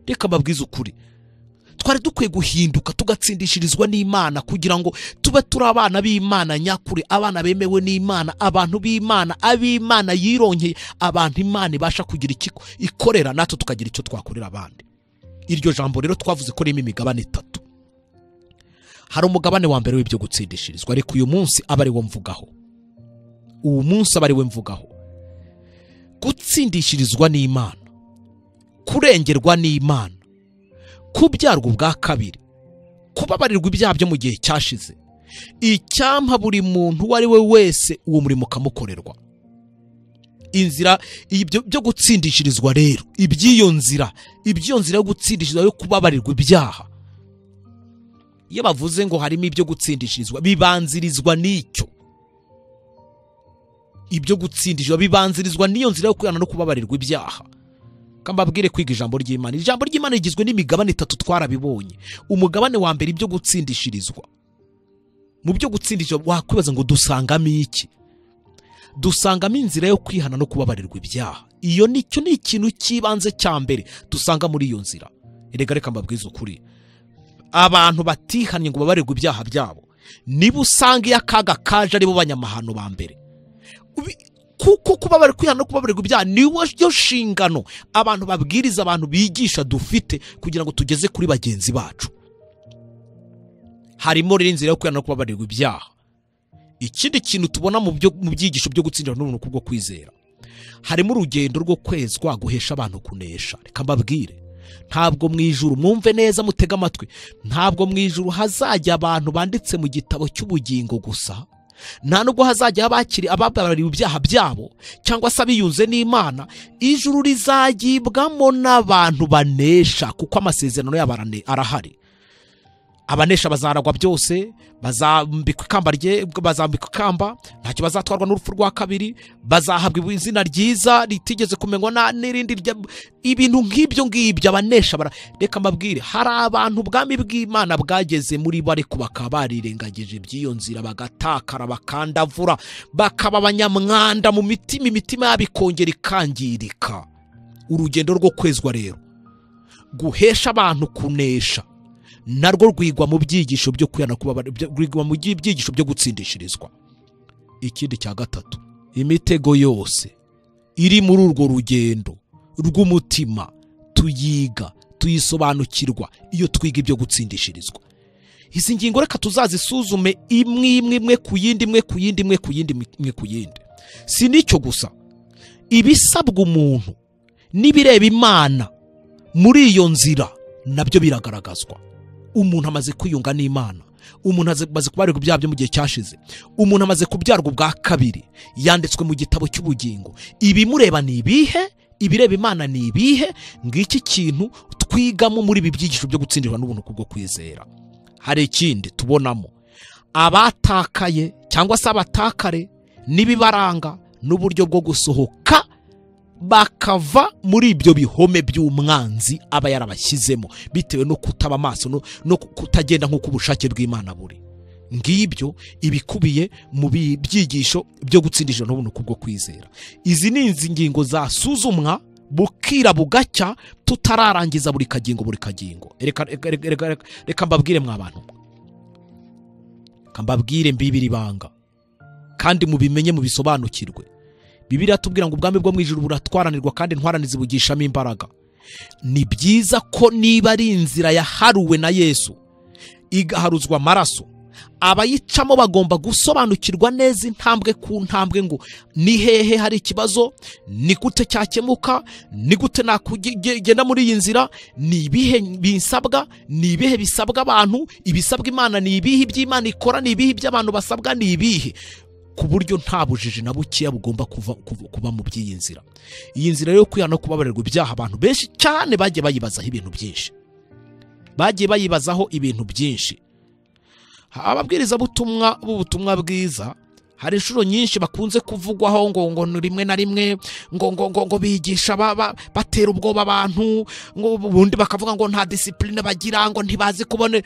S1: Reka mbabwize ukuri, twari dukwiye guhinduka tugatsindishirizwa n'Imana kugira ngo tube turi abana b'Imana nyakuri, abana bemewe n'Imana, abantu b'Imana, ab'Imana yironkeye, abantu Imana ibasha kugira ikiko ikorera, natwe tukagira icyo twakorera abandi. Iryo jambo rero twavuze ko ririmo imigabane itatu. Hari umugabane wa mbere w'ibyo gutsindishirizwa, ariko uyu munsi aba ari wo mvugaho. Uyu munsi aba ari we mvugaho. Gutsindishirizwa n'Imana, kurengerwa n'Imana, kubyarwa ubwa kabiri, kubabarirwa ibyaha byo mu gihe cyashize. Icyampa buri muntu uwo ari we wese uwo murimo ukamukorerwa. Inzira ibyo byo gutsindishirizwa rero, iby'iyo nzira yo gutsindishirizwa, yo kubabarirwa ibyaha, iyo bavuze ngo harimo ibyo gutsindishirizwa bibanzirizwa n'icyo. Ibyo gutsindishirizwa bibanzirizwa n'iyo nzira yo kwihana no kubabarirwa ibyaha. Kambabwire kwiga ijambo ry'Imana. Ijambo ry'Imana rigizwe n'imigabane itatu, twarabibonye. Umugabane wa mbere, ibyo gutsindishirizwa. Mu byo gutsindishirizwa wakwibaza ngo dusangamo iki? Dusangamo inzira yo kwihana no kubabarirwa ibyaha. Iyo nicyo ni ikintu cy'ibanze cya mbere dusanga muri iyo nzira. Erega reka mbabwize ukuri, abantu batihannye ngo babarirwe ibyaha byabo niba usanga iyo akaga kaje ari bo banyamahano ba mbere. Kuko kuba bari kwihana no kubabarirwa ibyaha niyo nshingano abantu babwiriza, abantu bigisha dufite kugira ngo tugeze kuri bagenzi bacu. Harimo rero inzira yo kwihana no kubabarirwa ibyaha. Ikindi kintu tubona mu byigisho byo gutsindira n'ubuntu kubwo kwizera, harimo urugendo rwo kwezwa guhesha abantu kunesha. Reka mbabwire, ntabwo mu ijuru, mwumve neza mutega amatwi, ntabwo mu ijuru hazajya abantu banditse mu gitabo cy'ubugingo gusa, nta nubwo hazajya abakiri ababariwe ibyaha byabo cyangwa se abiyunze n'Imana. Ijuru rizagibwamo n'abantu banesha, kuko amasezerano yabo arahari. Abanesha bazaragwa byose, bazambikwa ikamba rye, bazambikwa ikamba, ntacyo bazatwarwa n'urupfu rwa kabiri, bazahabwa izina ryiza ritigeze kumenywa n'irindi, ibintu nk'ibyo ngibyo. Abanesha reka mbabwire, hari abantu ubwami bw'Imana bwageze muri bo ariko bakaba barirengagije iby'iyo nzira, bagatakara, bakandavura, bakaba abanyamwanda mu mitima, imitima yabo ikongera ikangirika. Urugendo rwo kwezwa rero guhesha abantu kunesha narwo rwigwa mu byigisho byo kwihana, rwigwa mu byigisho byo gutsindishirizwa. Ikindi cya gatatu, imitego yose iri muri urwo rugendo rw'umutima tuyiga, tuyisobanukirwa iyo twiga ibyo gutsindishirizwa. Izi ngingo reka tuzazisuzume imwe imwe imwe ku yindi, imwe ku yindi, imwe ku yindi, imwe ku yindi. Si nicyo gusa, ibisabwa umuntu n'ibireba Imana muri iyo nzira nabyo biragaragazwa. Umuntu amaze kwiyunga n'Imana, umuntu amaze kubarirwa ibyaha byo mu gihe cyashize, umuntu amaze kubyarwa ubwa kabiri, yanditswe mu gitabo cy'ubugingo. Ibimureba ni ibihe? Ibireba Imana ni ibihe? Ngiki kintu twigamo muri ibi byigisho byo gutsindirwa n'ubuntu kubwo kwizera. Hari ikindi tubonamo, abatakaye cyangwa se abatakare n'ibibaranga n'uburyo bwo gusohoka bakava muri ibyo bihome by'umwanzi aba yarabashyizemo bitewe no kutaba amaso no kutagenda nk'uko ubushake bw'Imana buri. Ngibyo ibikubiye mu byigisho byo gutsindisha n'ubuntu kubwo kwizera. Izi ni ingingo zasuzumwa bukira bugacya tutararangiza buri kagingo buri kagingo. Reka mbabwire mwa bantu, mbabwire mbibiri banga kandi mubimenye mubisobanukirwe. Bibiliya tubwira ngo ubwami bwo mu ijuru buratwaranirwa kandi intwarane zibugishamo imbaraga. Ni byiza ko niba ari inzira yaharuwe na Yesu igaharuzwa amaraso, abayicamo bagomba gusobanukirwa neza intambwe ku ntambwe, ngo ni hehe hari ikibazo, ni gute cyakemuka, ni gute nakugenda muri iyi nzira, ni ibihe bisabwa, ni ibihe bisabwa abantu, ibisabwa Imana ni ibihe, iby'Imana ikora ni ibihe, iby'abantu basabwa ni ibihe, ku buryo nta bujiji na bukeya bugomba kuba mu by'iyi nzira. Iyi nzira yo kwihana no kubabarirwa ibyaha, abantu benshi cyane bagiye bayibazaho ibintu byinshi, bagiye bayibazaho ibintu byinshi. Ababwiriza butumwa b'ubutumwa bwiza hari inshuro nyinshi bakunze kuvugwaho ngo ngo rimwe na rimwe ngo ngo ngo ngo bigisha batera ubwoba abantu, ngo ubundi bakavuga ngo nta discipline bagira, ngo ntibazi kubone.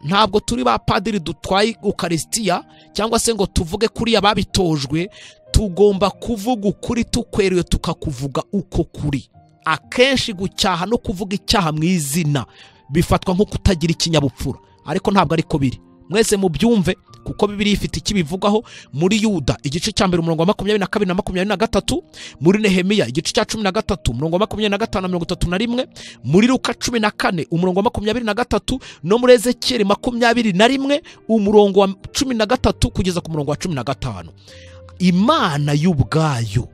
S1: Ntabwo turi ba padiri dutwaye Ukaristia cyangwa se ngo tuvuge kuri ababitojwe. Tugomba kuvuga ukuri tukweruye, tukakuvuga uko kuri. Akenshi gucyaha no kuvuga icyaha mu izina bifatwa nko kutagira ikinyabupfura, ariko ntabwo ariko biri. Mwese mubyumve kuko Bibiliya ifite ikibivugaho. Muri Yuda igice cya mbere umurongo wa 22 na 23, muri Nehemiya igice cya 13 umurongo wa 25 na 31, muri Luka 14 umurongo wa 23, no muri Ezekiel 21 umurongo wa 13 kugeza ku murongo wa 15. Imana y'ubwayo,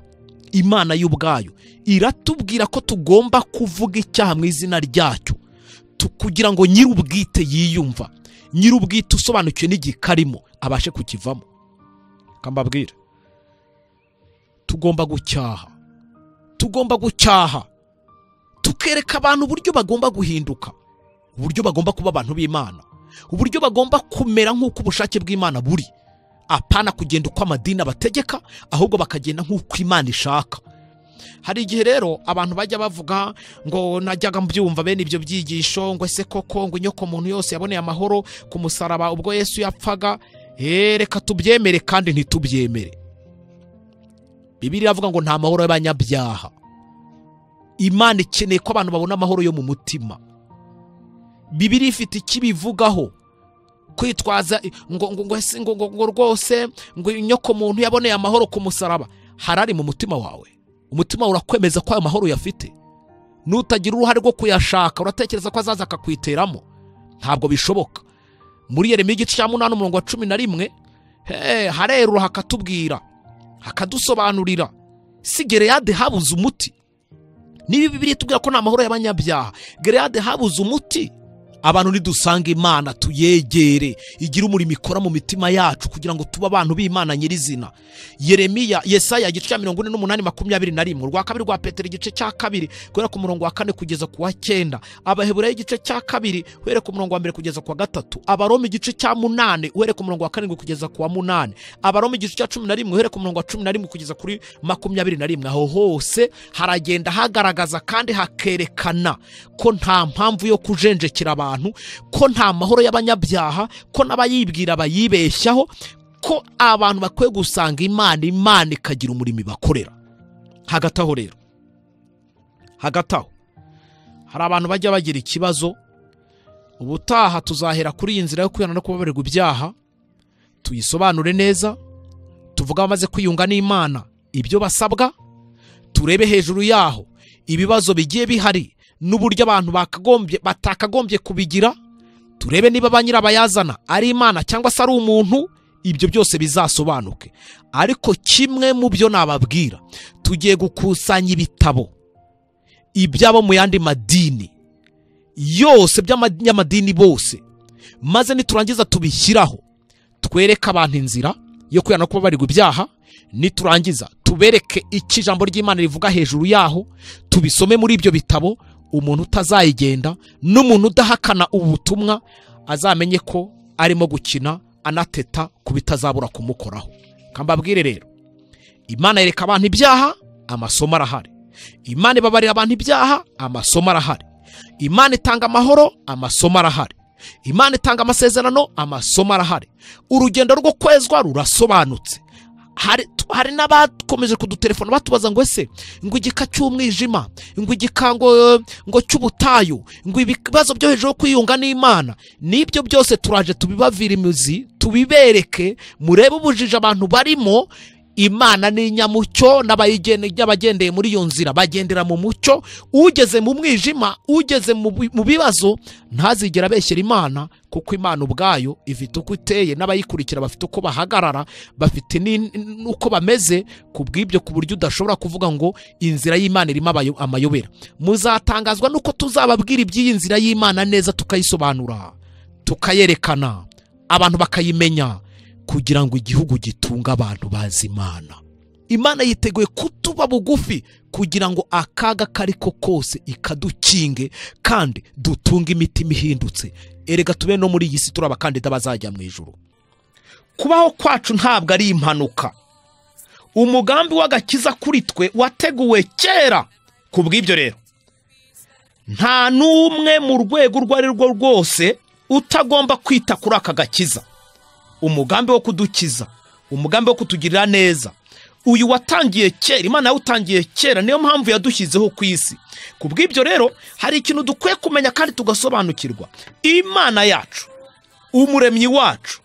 S1: Imana y'ubwayo iratubwira ko tugomba kuvuga icyaha mu izina ryacyo kugira ngo nyir'ubwite yiyumva, nyir'ubwite usobanukiwe n'igikarimo abashe kukivamo. Kambabwira, Tugomba gucyaha, tugomba gucyaha, tukereka abantu uburyo bagomba guhinduka, uburyo bagomba kuba abantu b'Imana, uburyo bagomba kumera nk'uko ubushake bw'Imana buri, apana kugenda uko amadini abategeka, ahubwo bakagenda nk'uko Imana ishaka. Hari igihe rero abantu bajya bavuga ngo najyaga mbyumva bene ibyo byigisho, ngo ese koko ngo inyoko muntu yose yaboneye amahoro ku musaraba ubwo Yesu yapfaga? Reka tubyemere kandi ntitubyemere. Bibiliya iravuga ngo nta mahoro y'abanyabyaha. Imana ikeneye ko abantu babona amahoro yo mu mutima. Bibiliya ifite ikibivugaho. Kwitwaza ngo ngo ngo ngo ngo ngo rwose ngo inyoko muntu yaboneye amahoro ku musaraba, harari mu mutima wawe. Umutima urakwemeza ko ayo mahoro uyafite. Nutagira uruhare rwo kuyashaka, uratekereza ko azaza akakwiteramo? Ntabwo bishoboka. Muri Yeremiya igice cya 8 umurongo wa 11, harerura hakatubwira, hakadusobanurira. Si Gereyade habuze umuti? Niba Bibiliya itubwira ko nta mahoro y'abanyabyaha, Gereyade habuze umuti? Abantu nidusanga Imana tuyegere, igira umurimo ikora mu mitima yacu kugira ngo tube abantu b'Imana nyirizina. Yeremiya, Yesaya igice cya 48 21, urwa kabiri rwa Petero igice cya 2 guhera ku murongo wa 4 kugeza ku wa 9, Abaheburayo igice cya 2 guhera ku murongo wa 1 kugeza ku wa 3, Abaroma igice cya 8 guhera ku murongo wa 7 kugeza ku wa 8, Abaroma igice cya 11 guhera ku murongo wa 11 kugeza kuri 21. Aho hose haragenda hagaragaza kandi hakerekana ko nta mpamvu yo kujenjekera abantu, ko nta mahoro y'abanyabyaha, ko n'abayibwira bayibeshyaho, ko abantu bakwiye gusanga Imana, Imana ikagira umurimo ibakorera. Hagati aho rero, hagati aho hari abantu bajya bagira ikibazo. Ubutaha tuzahera kuri iyi nzira yo kwihana no kubabarirwa ibyaha, tuyisobanure neza, tuvuga abamaze kwiyunga n'Imana ibyo basabwa, turebe hejuru yaho ibibazo bigiye bihari n'uburyo abantu batakagombye kubigira, turebe niba ba nyirabayazana ari Imana cyangwa se ari umuntu, ibyo byose bizasobanuke. Ariko kimwe mu byo nababwira, tugiye gukusanya ibitabo ibyabo mu yandi madini yose by'amanyamadini bose, maze niturangiza tubishyiraho, twereke abantu inzira yo kwihana no kubabarirwa ibyaha, niturangiza tubereke icyo ijambo ry'Imana rivuga hejuru yaho, tubisome muri ibyo bitabo. Umuntu utazayigenda n'umuntu udahakana ubutumwa azamenye ko arimo gukina anateta ku bitazabura kumukoraho. Kambabwire rero, Imana yereka abantu ibyaha, amasomo arahari. Imana ibabarira abantu ibyaha, amasomo arahari. Imana itanga amahoro, amasomo arahari. Imana itanga amasezerano, amasomo arahari. Urugendo rwo kwezwa rurasobanutse. Hari n'abakomeje kudutelefona batubaza ngo ese ngo igika cy'umwijima, ngo igika ngo cy'ubutayu, ngo ibibazo byo hejuru kwiyunga n'Imana, nibyo byose turaje tubibavira imizi, tubibereke, murebe ubujiji abantu barimo. Imana ni inyamucyo, n'abagendeye muri iyo nzira bagendera mu mucyo. Ugeze mu mwijima, ugeze mu bibazo, ntazigera abeshyera Imana, kuko Imana ubwayo ifite uko iteye, n'abayikurikira bafite uko bahagarara, bafite n'uko bameze. Kubw'ibyo, ku buryo udashobora kuvuga ngo inzira y'Imana irimo amayobera. Muzatangazwa nuko tuzababwira iby'iyi nzira y'Imana neza, tukayisobanura, tukayerekana, abantu bakayimenya, kugira ngo igihugu gitunga abantu bazi Imana. Imana yiteguye kutuba bugufi kugira ngo akaga kariko kose ikadukinge, kandi dutunge imitima ihindutse. Erega tube no muri iyi si turi abakandida bazajya mu ijuru. Kubaho kwacu ntabwo ari impanuka. Umugambi w'agakiza kuri twe wateguwe kera. Kubw'ibyo rero, nta n'umwe mu rwego urwo ari rwo rwose utagomba kwita kuri aka gakiza. Umugambi wo kudukiza, umugambi wo kutugirira neza, uyu watangiye kera. Imana yawutangiye kera, niyo mpamvu yadushyizeho ku isi. Kubw'ibyo rero, hari ikintu dukwiye kumenya kandi tugasobanukirwa. Imana yacu, umuremyi wacu,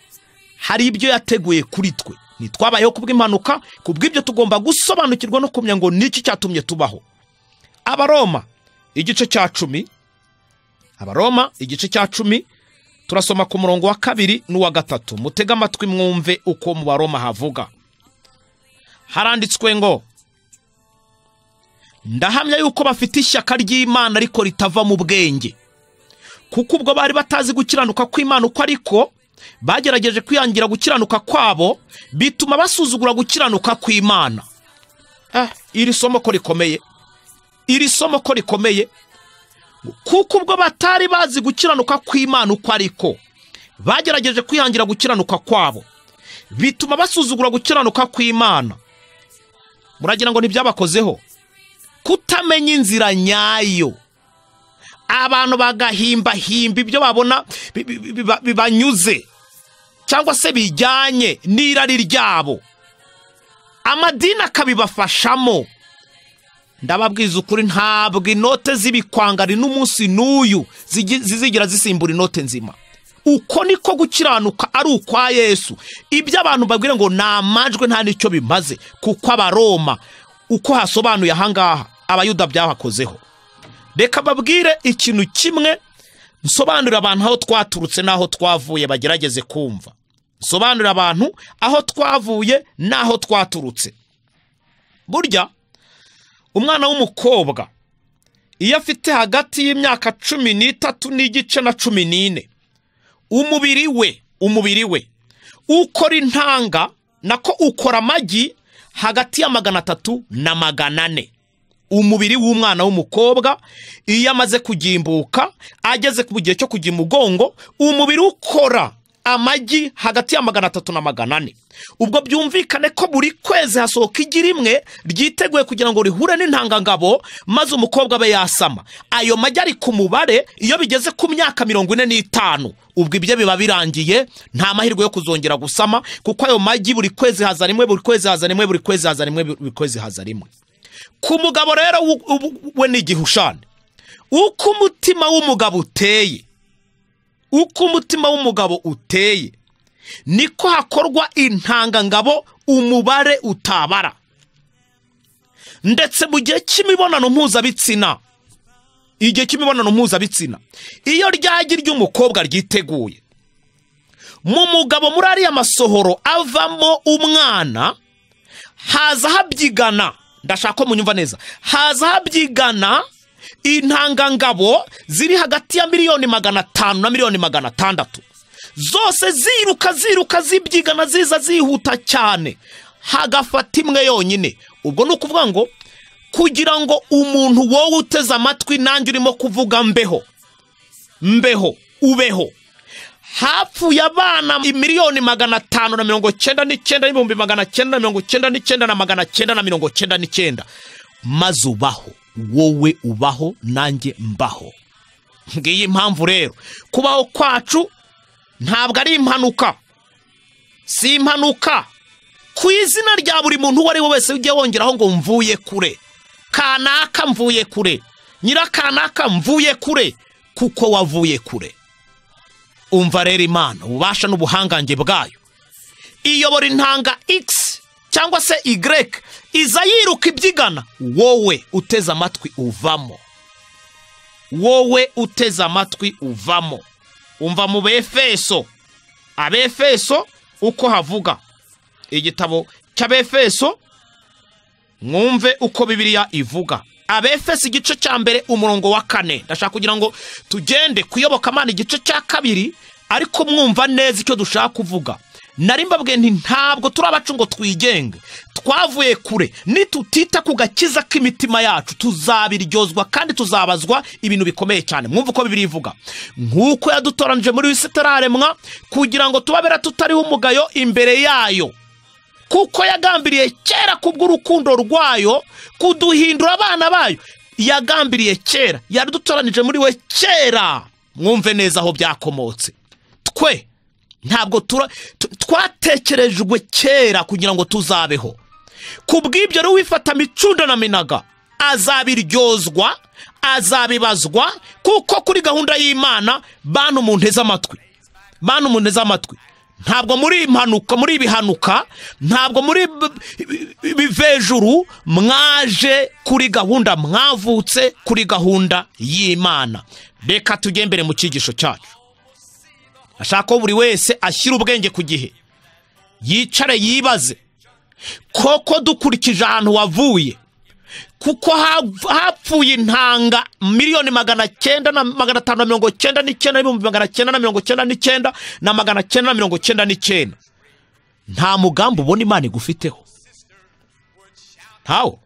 S1: hari ibyo yateguye kuri twe. Ntitwabayeho kubw'impanuka. Kubw'ibyo tugomba gusobanukirwa no kumenya ngo niki cyatumye tubaho. Abaroma igice cya 10, Abaroma igice cya 10, turasoma ku murongo wa 2 n'uwa 3. Mutega amatwi mwumve uko mu Baroma havuga. Haranditswe ngo ndahamya yuko bafite ishyaka ry'Imana ariko ritava mu bwenge, kuko ubwo bari batazi gukiranuka kw'Imana uko ariko bagerageje kwiyangira gukiranuka kwabo, bituma basuzugura gukiranuka kw'Imana. Iri somo ko rikomeye, iri somo ko rikomeye, kuko ubwo batari bazi gukiranuka kw'Imana uko ariko, bagerageje kwihangira gukiranuka kwabo, bituma basuzugura gukiranuka kw'Imana. Muragira ngo ntibyabakozeho? Kutamenya inzira nyayo, abantu bagahimbahimba ibyo babona bibanyuze cyangwa se bijyanye n'irari ryabo, amadini akabibafashamo. Ndababwiza ukuri, ntabwo inote z'ibikwangari n'umunsi n'uyu zizigera zisimbura inote nzima. Uko niko gukiranuka ari ukwa Yesu. Ibyo abantu babwira ngo ni amajwe nta nicyo bimaze, kuko Abaroma uko hasobanuye ahangaha Abayuda byabakozeho. Reka babwire ikintu kimwe, nsobanurira abantu aho twaturutse n'aho twavuye, bagerageze kumva. Nsobanurira abantu aho twavuye n'aho twaturutse. Burya umwana w'umukobwa iyo afite hagati y'imyaka 13.5 na 14, umubiri we ukora intanga, nako ukora amagi hagati ya 300 na 400. Umubiri w'umwana w'umukobwa iyo amaze kugimbuka, ageze ku gihe cyo kujya imugongo, umubiri ukora amagi hagati ya 300 na 400. Ubwo byumvikane ko buri kwezi hasohoka igi rimwe ryiteguye kugira ngo rihure n'intangangabo, maze umukobwa abe yasama. Ayo magi ari ku mubare, iyo bigeze ku myaka 45, ubwo ibyo biba birangiye, nta mahirwe yo kuzongera gusama, kuko ayo magi buri kwezi haza rimwe, buri kwezi haza rimwe, buri kwezi haza rimwe, buri kwezi haza rimwe. Ku mugabo rero we ni igihushane. Uko umutima w'umugabo uteye, uko umutima w'umugabo uteye, niko hakorwa intangangabo umubare utabara. Ndetse mu gihe cy'imibonano mpuzabitsina, igihe cy'imibonano mpuzabitsina, iyo ryagi ry'umukobwa ryiteguye, mu mugabo muri ariya masohoro avamo umwana, haza habyigana. Ndashaka ko munyumva neza. Haza habyigana intangangabo ziri hagati ya 500,000,000 na 600,000,000, zose ziruka ziruka zibyigana ziza zihuta cyane, hagafata imwe yonyine. Ubwo ni ukuvuga ngo kugira ngo umuntu wowe uteze amatwi nanjye urimo kuvuga mbeho mbeho ubeho, hapfuye abana 599,999,999 999, maze ubaho wowe, ubaho nanjye mbaho. Ngiyi impamvu rero kubaho kwacu ntabwo ari impanuka, si impanuka. Ku izina rya buri muntu uwo ari we wese ujye wongeraho ngo mvuye kure, kanaka mvuye kure, nyirakanaka mvuye kure, kuko wavuye kure. Umva rero Imana ububasha n'ubuhangange bwayo, iyobora intanga X cyangwa se Y, iza yiruka ibyigana, wowe uteze amatwi uvamo, wowe uteze amatwi uvamo. Umva mu Befeso, Abefeso uko havuga, igitabo cy'Abefeso, mwumve uko Bibiliya ivuga. Abefeso igice cya 1 umurongo wa 4. Ndashaka kugira ngo tugende kuyoboka Imana igice cya 2, ariko mwumva neza icyo dushaka kuvuga. Nari mbabwiye nti ntabwo turi abacu ngo twigenge, twavuye kure. Nitutita ku gakiza k'imitima yacu tuzabiryozwa kandi tuzabazwa ibintu bikomeye cyane. Mwumva uko Bibiliya ivuga, nk'uko yadutoranije muri isi itararemwa kugira ngo tubabera tutariho umugayo imbere yayo, kuko yagambiriye kera kubw'urukundo rwayo kuduhindura abana bayo. Yagambiriye kera, yadutoranije muri we kera. Mwumve neza aho byakomotse. Twe ntabwo twatekerejwe kera kugira ngo tuzabeho. Kubw'ibyo rero wifata micunda na minaga azabiryozwa, azabibazwa, kuko kuri gahunda y'Imana bantu munteze amatwi, bantu munteze amatwi, ntabwo muri impanuka, muri ibihanuka, ntabwo muri bivejuru, mwaje kuri gahunda, mwavutse kuri gahunda y'Imana. Reka tujye mbere mu cyigisho cyacu. Ashaka ko buri wese ashyira ubwenge ku gihe, yicare yibaze koko dukurikije ahantu wavuye, kuko hapfuye intanga 900,999,999,999 999, nta mugambi ubona Imana igufiteho. Ntawo.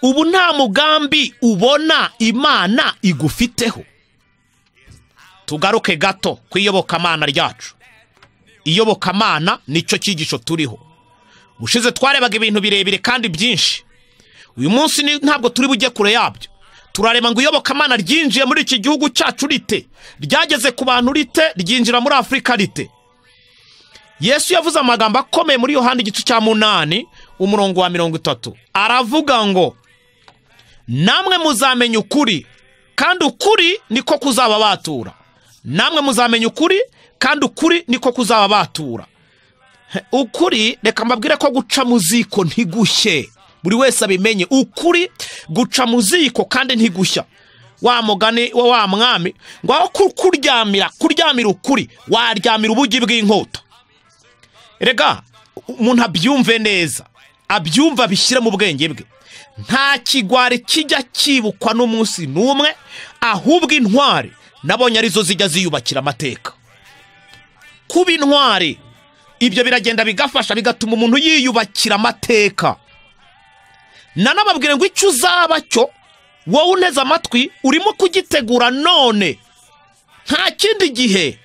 S1: Ubu nta mugambi ubona Imana igufiteho. Tugaruke gato ku iyobokamana ryacu. Iyobokamana nicyo cyigisho turiho. Ushize twarebaga ibintu birebire kandi byinshi. Uyu munsi ntabwo turi bujye kure yabyo. Turareba ngo iyobokamana ryinjiye muri iki gihugu cyacu rite, ryageze ku bantu rite, ryinjira muri Afurika rite. Yesu yavuze amagambo akomeye muri Yohana igice cya 8 umurongo wa 30. Aravuga ngo namwe muzamenya ukuri kandi ukuri niko kuzababatura. Namwe muzamenya ukuri kandi ukuri niko kuzababatura. Ukuri, reka mbabwire ko guca mu ziko ntigushye. Buri wese abimenye, ukuri guca mu ziko kandi ntigushya. Wa mugani wa mwami ngo aho kuryamira ukuri waryamira ubugi bw'inkota. Erega umuntu abyumve neza, abyumva bishyire mu bwenge bwe. Nta kigwari kijya kibukwa n'umunsi n'umwe, ahubwo intwari nabonye arizo zijya ziyubakira amateka. Kuba intwari ibyo biragenda bigafasha, bigatuma umuntu yiyubakira amateka. Nanababwire ngo icyo uzaba cyo wowe uneze amatwi urimo kugitegura none, nta kindi gihe.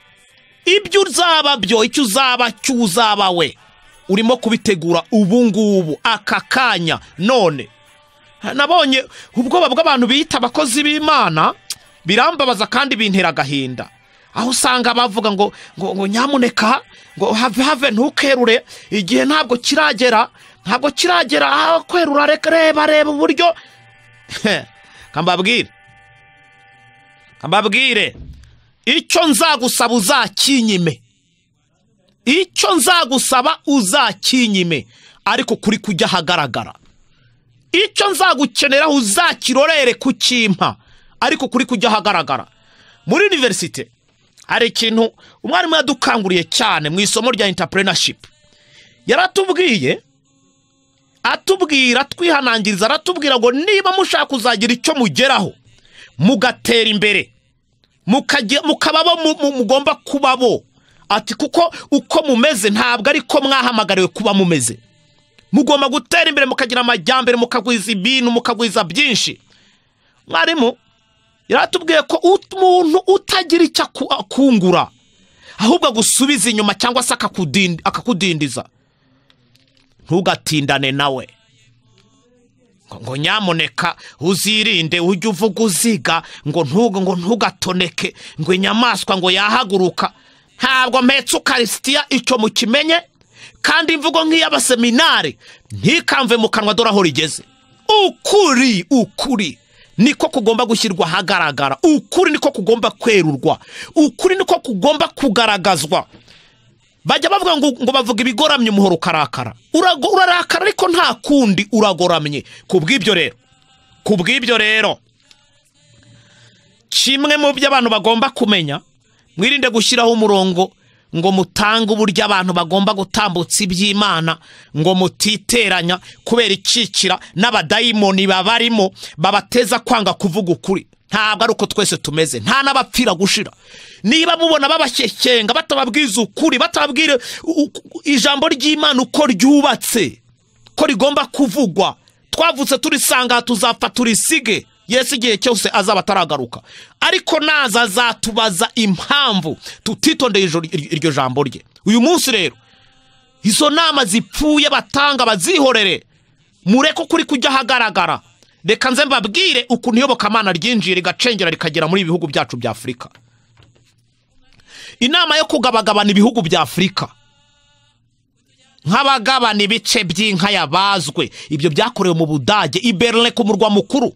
S1: Ibyo uzaba byo, icyo uzaba cyo uzaba we, urimo kubitegura ubu ngubu aka kanya none. Nabonye ubwoba bw'abantu biyita abakozi b'Imana birambabaza kandi bintera agahinda. Aho usanga bavuga ngo ngo nyamuneka ngo have ntukerure, igihe ntabwo kiragera, ntabwo kiragera aho kwerura, reka reba uburyo. Kambabwire icyo nzagusaba uzakinyime, icyo nzagusaba uzakinyime, ariko kuri kujya hagaragara. Icyo nzagukenera uzakirorere kukimpa, ariko kuri kujya hagaragara. Muri universite hari ikintu umwarimu yadukanguriye cyane mu isomo rya entrepreneurship. Yaratubwiye, atubwira twihanangiriza, aratubwira ngo niba mushaka kuzagira icyo mugeraho mugatera imbere, mukababo mugomba kubabo, ati kuko uko mumeze ntabwo ariko mwahamagariwe kuba mumeze. Mugomba gutera imbere mukagira amajyambere, mukagwiza ibintu, mukagwiza byinshi. Mwarimu yaratubwiye ko umuntu utagira icyo akungura ahubwo agusubiza inyuma cyangwa se akakudindiza, ntugatindane nawe. Ngo nyamuneka uzirinde ujye uvuga uziga, ngo ntugatoneke, ngo inyamaswa ngo yahaguruka. Ntabwo mpetse ukarisitiya, icyo mukimenye. Kandi imvugo nk'iy'abaseminari ntikamve mu kanwa, dore aho rigeze. Ukuri, ukuri niko kugomba gushyirwa ahagaragara, ukuri niko kugomba kwerurwa, ukuri niko kugomba kugaragazwa. Bajya bavuga ngo bavuga ibigoramye umuhoro ukarakara. Urarakara ariko nta kundi, uragoramye. Kubw'ibyo rero kimwe mu byo abantu bagomba kumenya, mwirinde gushyiraho umurongo ngo mutange uburyo abantu bagomba gutambutsa iby'Imana, ngo mutiteranya kubera ikikira n'abadayimoni babarimo babateza kwanga kuvuga ukuri. Ntabwo ari uko twese tumeze, nta n'abapfira gushira. Niba mubona babashyekenga batababwiza ukuri, batababwira ijambo ry'Imana uko ryubatse, ko rigomba kuvugwa, twavutse turisanga tuzapfa turisige. Yesu igihe cyose azaba ataragaruka, ariko naza azatubaza impamvu tutitondeye iryo jambo rye. Uyu munsi rero izo nama zipfuye batanga bazihorere, mureke ukuri kujya ahagaragara. Reka nze mbabwire ukuntu iyobokamana ryinjiye rigacengera rikagera muri ibihugu byacu bya Afurika. Inama yo kugabagabana ibihugu bya Afurika nk'abagabana ibice by'inka yabazwe, ibyo byakorewe mu Budage i Berlin ku murwa mukuru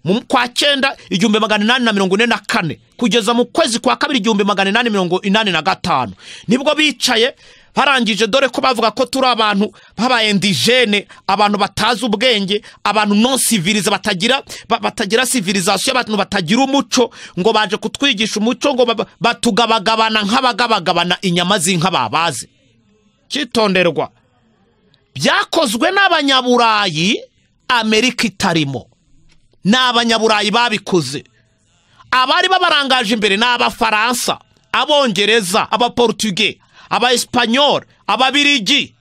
S1: mu kwa 9 1844 kugeza mu kwezi kwa 2 1885, nibwo bicaye barangije. Dore ko bavuga ko turi abantu babaye indigene, abantu batazi ubwenge, abantu non civilisé, batagira civilisation, abantu batagira umuco, ngo baje kutwigisha umuco, ngo batugabagabana nk'abagabagabana inyama z'inka babaze. Cyitonderwa, byakozwe n'abanyaburayi, Amerika itarimo. N'abanyaburayi babikoze. Abari babarangaje imbere n'Abafaransa, Abongereza, Abaportugais, Abaespanyol, Ababirigi.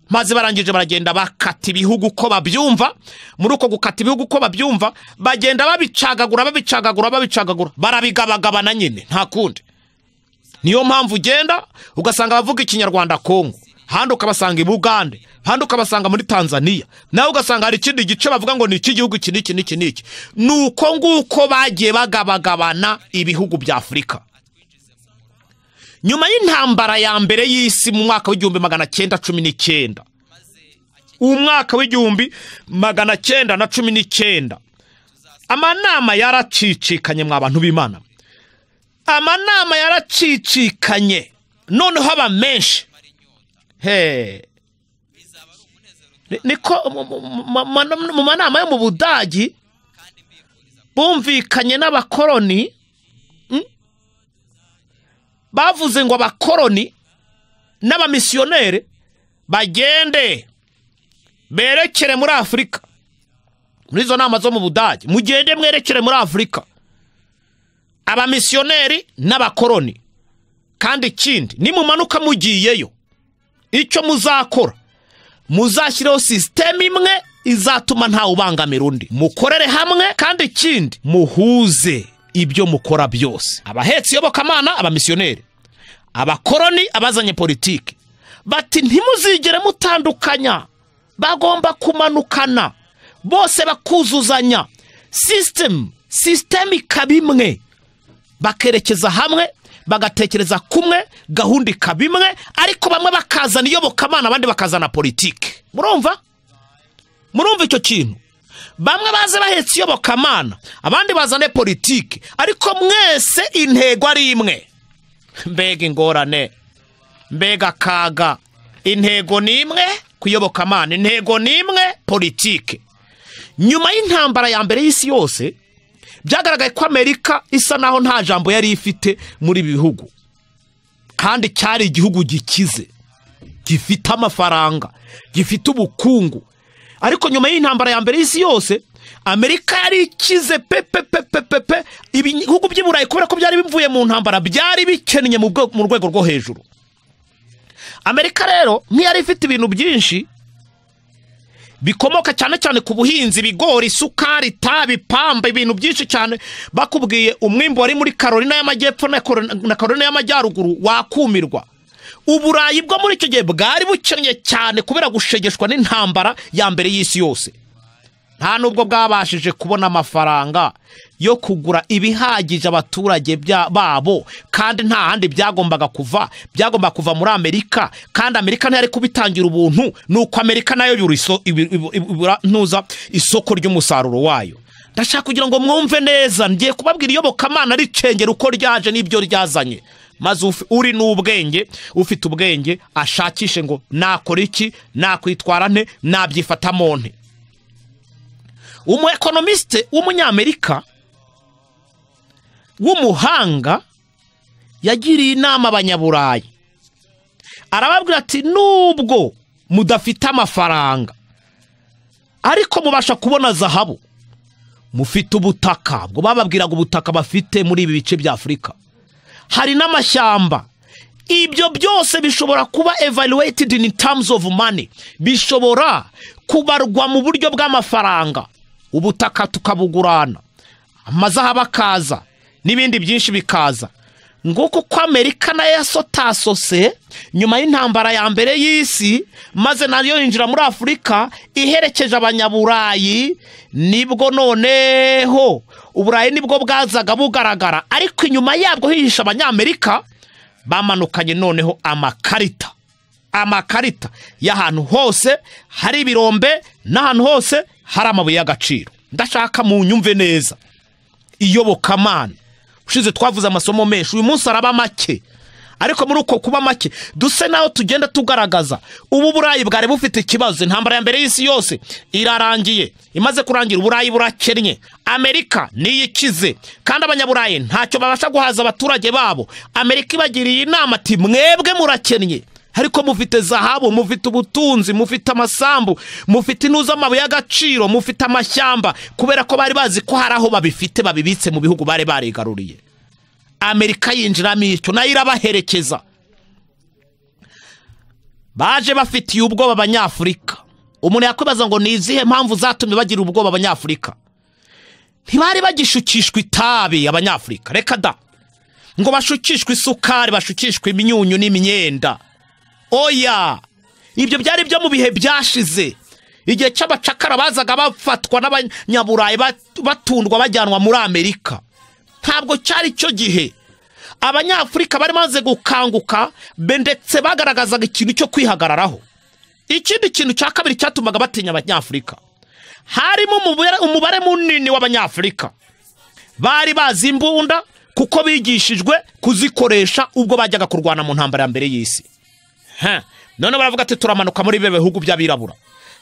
S1: Maze barangije baragenda bakata ibihugu uko babyumva. Muri uko gukata ibihugu uko babyumva, bagenda babicagagura, babicagagura, babicagagura, barabigabagabana nyine, nta kundi. Niyo mpamvu ugenda ugasanga abavuga Ikinyarwanda Kongo, handi ukabasanga i Bugande, handi ukabasanga muri Tanzania, nawe ugasanga hari ikindi gice bavuga ngo ni iki gihugu, iki n'iki n'iki n'iki. Nuko nguko bagiye bagabagabana ibihugu bya Afurika. Nyuma y'intambara ya mbere y'isi mu mwaka w'1919, umwaka w'1919, amanama yaracicikanye mwa bantu b'Imana. Amanama yaracicikanye, noneho aba menshi. He, niko mu manama yo mu Budagi bumvikanye n'abakoroni. Bavuze ngo abakoroni n'abamisiyoneri bagende berekere muri Afurika. Muri izo nama zo mu Budage, mugende mwerekere muri Afurika, abamisiyoneri n'abakoroni. Kandi ikindi, nimumanuka mugiyeyo, icyo muzakora, muzashyireho sisiteme imwe izatuma ntawe ubangamira undi, mukorere hamwe. Kandi ikindi, muhuze ibyo mukora byose. Abahetse iyobokamana, abamisiyoneri, abakoroni, abazanye politiki, bati ntimuzigere mutandukanya, bagomba kumanukana bose bakuzuzanya, system ikaba imwe, bakerekeza hamwe, bagatekereza kumwe, gahunda ikaba imwe, ariko bamwe bakazana iyobokamana, abandi bakazana politiki. Murumva? Murumva icyo kintu? Bamwe baze bahetse iyobokamana, abandi bazane politiki, ariko mwese intego ari imwe. Mbega ingorane, mbega kaga. Intego ni imwe, kuyobokamana, intego ni imwe, politiki. Nyuma y'intambara ya mbere y'isi yose, byagaragaye ko Amerika isa naho nta jambo yari ifite muri ibi bihugu, kandi cyari igihugu gikize, gifite amafaranga, gifite ubukungu. Ariko nyuma y'intambara ya mbere y'isi yose, Amerika yari ikize pe pe pe pe pe pe. Ibihugu by'i Burayi, kubera ko byari bivuye mu ntambara, byari bikennye mu rwego rwo hejuru. Amerika rero ntiyari ifite ibintu byinshi bikomoka cyane cyane ku buhinzi, ibigori, isukari, itabi, pamba, ibintu byinshi cyane. Bakubwiye umwimbo wari muri Carolina y'Amajyepfo na Carolina y'Amajyaruguru wakumirwa. Uburayi bwo muri icyo gihe bwari bukennye cyane kubera gushegeshwa n'intambara ya mbere y'isi yose. Nta nubwo bwabashije kubona amafaranga yo kugura ibihagije abaturage babo, kandi nta handi byagombaga kuva, byagomba kuva muri Amerika, kandi Amerika ntiyari kubitangira ubuntu. Nuko Amerika nayo ibura ntuza isoko ry'umusaruro wayo. Ndashaka kugira ngo mwumve neza, ngiye kubabwira iyobokamana ricengera uko ryaje n'ibyo ryazanye. Maze uri n'ubwenge, ufite ubwenge ashakishe ngo nakora iki, nakwitwara nte, nabyifatamo nte. Umu ekonomiste w'umunyamerika w'umuhanga yagiriye inama abanyaburayi, arababwira ati nubwo mudafite amafaranga, ariko mubasha kubona zahabu, mufite ubutaka. Ubwo bababwiraga ubutaka bafite muri ibi bice bya Afurika, hari n'amashyamba. Ibyo byose bishobora kuba evaluated in terms of money, bishobora kubarwa mu buryo bw'amafaranga. Ubutaka tukabugurana, amazahabu akaza, n'ibindi byinshi bikaza. Nguko ko Amerika nayo yasotasose nyuma y'intambara ya mbere y'isi, maze nayo yinjira muri Afurika iherekeje abanyaburayi. Nibwo noneho Uburayi nibwo bwazaga bugaragara, ariko inyuma yabwo hihisha abanyamerika bamanukanye noneho amakarita, amakarita y'ahantu hose hari ibirombe n'ahantu hose hari amabuye y'agaciro. Ndashaka mu nyumve neza iyobokamana. Ushize twavuze amasomo menshi, uyu munsi araba make, ariko muri uko kuba make duse naho tugenda tugaragaza ubu Burayi bwari bufite ikibazo. Intambara ya mbere y'isi yose irarangiye, imaze kurangira Uburayi burakennye, Amerika niyikize, kandi abanyaburayi ntacyo babasha guhaza abaturage babo. Amerika ibagiriye inama ati mwebwe murakennye, ariko mufite zahabu, mufite ubutunzi, mufite amasambu, mufite intuza amabuye y'agaciro, mufite amashyamba, kubera ko bari bazi ko hari aho babifite babibitse mu bihugu bari barigaruriye. Amerika yinjiramo icyo, nayo irabaherekeza. Baje bafitiye ubwoba Abanyafurika. Umuntu yakwibaza ngo ni izihe mpamvu zatumye bagira ubwoba Abanyafurika? Ntibari bagishukishwa itabi Abanyafurika, reka da, ngo bashukishwe isukari, bashukishwe imyunyu n'imyenda. Oya, ibyo byari byo mu bihe byashize, igihe cy'abacakara bazaga bafatwa n'Abanyaburayi batundwa bajyanwa muri Amerika. Ntabwo cyari cyo gihe. Abanyafurika bari bamaze gukanguka, ndetse bagaragazaga ikintu cyo kwihagararaho. Ikindi kintu cya kabiri cyatumaga batinya Abanyafurika, harimo umubare munini w'Abanyafurika bari bazi imbunda, kuko bigishijwe kuzikoresha ubwo bajyaga kurwana mu ntambara ya mbere y'isi. None baravuga ati turamanuka muri bibe bihugu by'abirabura,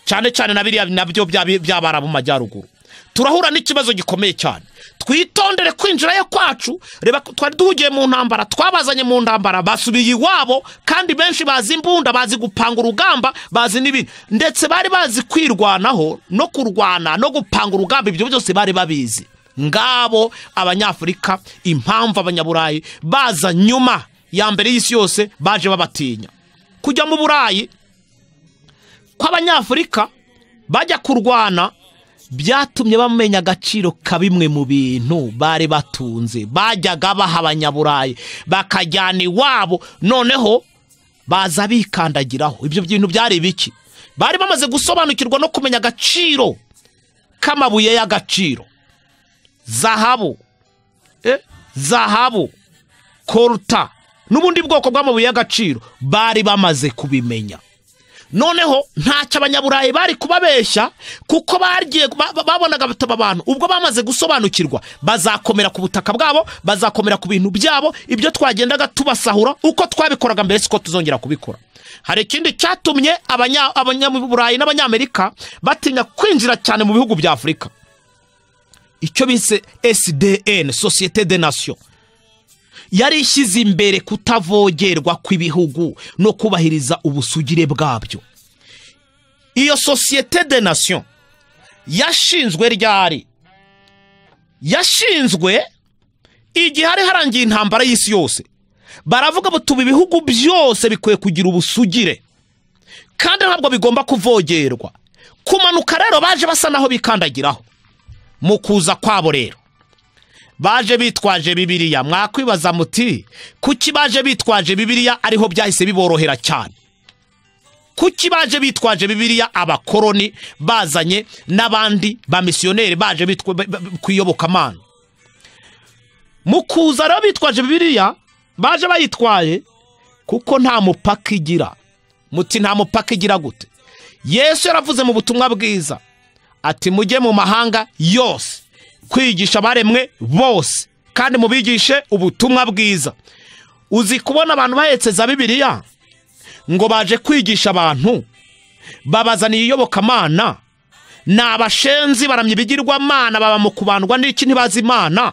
S1: cyane cyane na biriya nabyo by'Abarabu mu majyaruguru, turahura n'ikibazo gikomeye cyane. Twitondere kwinjirayo kwacu. Reba, twari duhugiye mu ntambara, twabazanye mu ntambara, basubiye iwabo, kandi benshi bazi imbunda, bazi gupanga urugamba, bazi n'ibindi, ndetse bari bazi kwirwanaho no kurwana no gupanga urugamba, ibyo byose bari babizi. Ngabo Abanyafurika, impamvu Abanyaburayi baza nyuma ya mbere y'isi yose baje babatinya. Kujya mu Burayi kw'Abanyafurika bajya kurwana byatumye bamenya agaciro ka bimwe mu bintu bari batunze, bajyaga baha Abanyaburayi bakajyana iwabo, noneho baza bikandagiraho. Ibyo bintu byari biki? Bari bamaze gusobanukirwa no kumenya agaciro k'amabuye y'agaciro, zahabu, zahabu, koruta n'ubundi bwoko bw'amabuye y'agaciro bari bamaze kubimenya. Noneho ntacyo Abanyaburayi bari kubabeshya, kuko bagiye babonaga bataba abantu ubwo bamaze gusobanukirwa bazakomera ku butaka bwabo, bazakomera ku bintu byabo. Ibyo twagendaga tubasahura uko twabikoraga mbere siko tuzongera kubikora. Hari ikindi cyatumye Abanyaburayi n'Abanyamerika batinya kwinjira cyane mu bihugu bya Afurika, icyo bise SDN, Société des Nations, yari ishyize imbere kutavogerwa kw'ibihugu no kubahiriza ubusugire bwabyo. Iyo Société des Nations yashinzwe ryari? Yashinzwe igihe hari harangiye intambara y'isi yose. Baravuga batuba ibihugu byose bikwiye kugira ubusugire, kandi ntabwo bigomba kuvogerwa. Kumanuka rero baje basa naho bikandagiraho. Mu kuza kwabo rero baje bitwaje Bibiliya. Mwakwibaza muti kuki baje bitwaje Bibiliya ariho byahise biborohera cyane? Kuki baje bitwaje Bibiliya abakoroni bazanye n'abandi bamisiyoneri baje kwiyobokamana? Mu kuza rero bitwaje Bibiliya, baje bayitwaye kuko nta mupaka igira. Muti nta mupaka igira gute? Yesu yaravuze mu butumwa bwiza ati mujye mu mahanga yose kwigisha abaremwe bose, kandi mubigishe ubutumwa bwiza. Uzi kubona abantu bahetse za Bibiliya ngo baje kwigisha abantu, babazaniye iyobokamana, ni abashenzi baramye ibigirwamana, baba mu kubandwa n'iki, ntibazi Imana,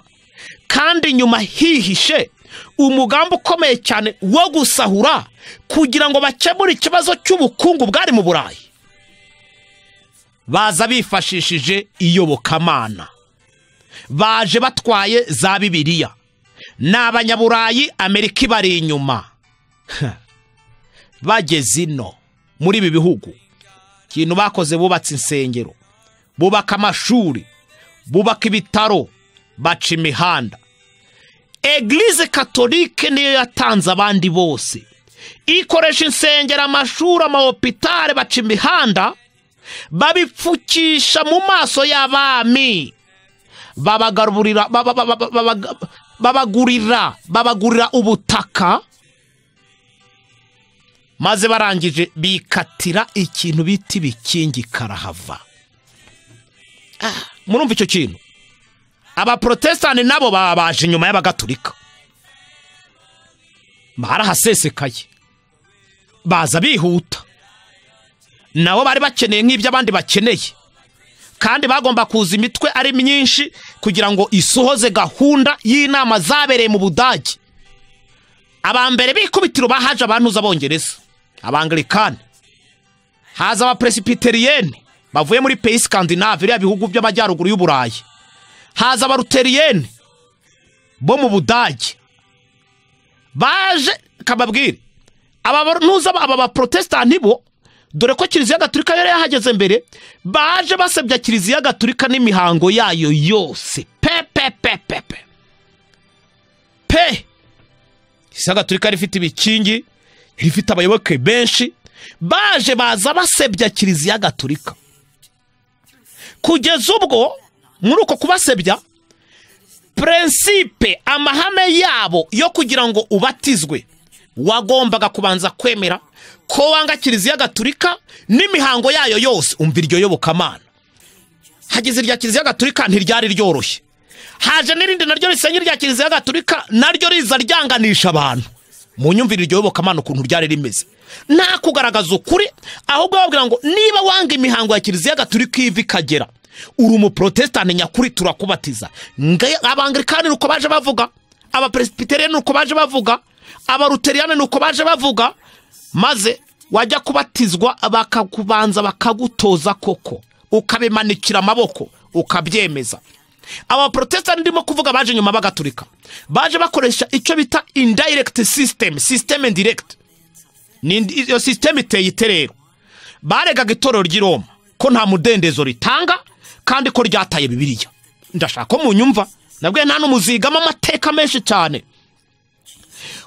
S1: kandi nyuma hihishe umugambi ukomeye cyane wo gusahura kugira ngo bakemure ikibazo cy'ubukungu bwari mu Burayi. Baza bifashishije iyobokamana, baje batwaye za Bibiliya. Ni Abanyaburayi, Amerika ibari inyuma. Bageze ino muri ibi bihugu, ikintu bakoze, bubatse insengero, bubaka amashuri, bubaka ibitaro, baca imihanda. Eglise Catholique niyo yatanze abandi bose, ikoresha insengero, amashuri, amahopitale, baca imihanda, babipfukisha mu maso y'abami, babagurira ubutaka, maze barangije bikatira ikintu bita ibikingi karahava. Murumva icyo kintu? Abaprotestani nabo babaje inyuma y'Abagatulika, barahasesekaye, baza bihuta. Nabo bari bakeneye nk'ibyo abandi bakeneye, kandi bagomba kuza imitwe ari myinshi kugira ngo isohoze gahunda y'inama zabereye mu Budage. Abambere bikubitiro bahaje abantu z'Abongereza, Abangilikani, haza abapresbyterienne bavuye muri pays Scandinave, biriya bihugu by'amajyaruguru y'Uburayi, haza abaruterienne bo mu Budage. Baje kababwire, Aba nuza aba baprotestanti bo, dore ko Kiliziya Gatulika yari yahageze mbere, baje basebya Kiliziya Gatulika n'imihango yayo yose. Pe pe pe pe pe pe. Kiliziya Gatulika rifite ibikingi, rifite abayoboke benshi, baje baza basebya Kiliziya Gatulika. Kugeza ubwo muri uko kubasebya, principe, amahame yabo yo kugira ngo ubatizwe, wagombaga kubanza kwemera ko wanga Kiliziya Gatulika n'imihango yayo yose. Umva iryo yobokamana. Hagize irya Kiliziya Gatulika ntiryari ryoroshye, haje n'irindi naryo risenya irya Kiliziya Gatulika, naryo riza ryanganisha abantu. Munyumvire iryo yobokamana ukuntu ryari rimeze. Nta kugaragaza ukuri, ahubwo bababwira ngo niba wanga imihango ya Kiliziya Gatulika iva ikagera, uri umuprotestante nyakuri, turakubatiza. Abangilikani nuko baje bavuga, abapresbiteriyani nuko baje bavuga, abaruteriyani nuko baje bavuga, maze wajya kubatizwa bakakubanza bakagutoza koko, ukabimanikira amaboko ukabyemeza. Abaprotestante ndimo kuvuga baje nyuma bagaturika, baje bakoresha icyo bita indirect system, system indirect. Ni iyo system iteye iterero. Baregaga itorero ry'i Roma ko nta mudendezo ritanga kandi ko ryataye Bibiliya. Ndashaka ko munyumva, nabwiye nta n'umuzigama amateka menshi cyane.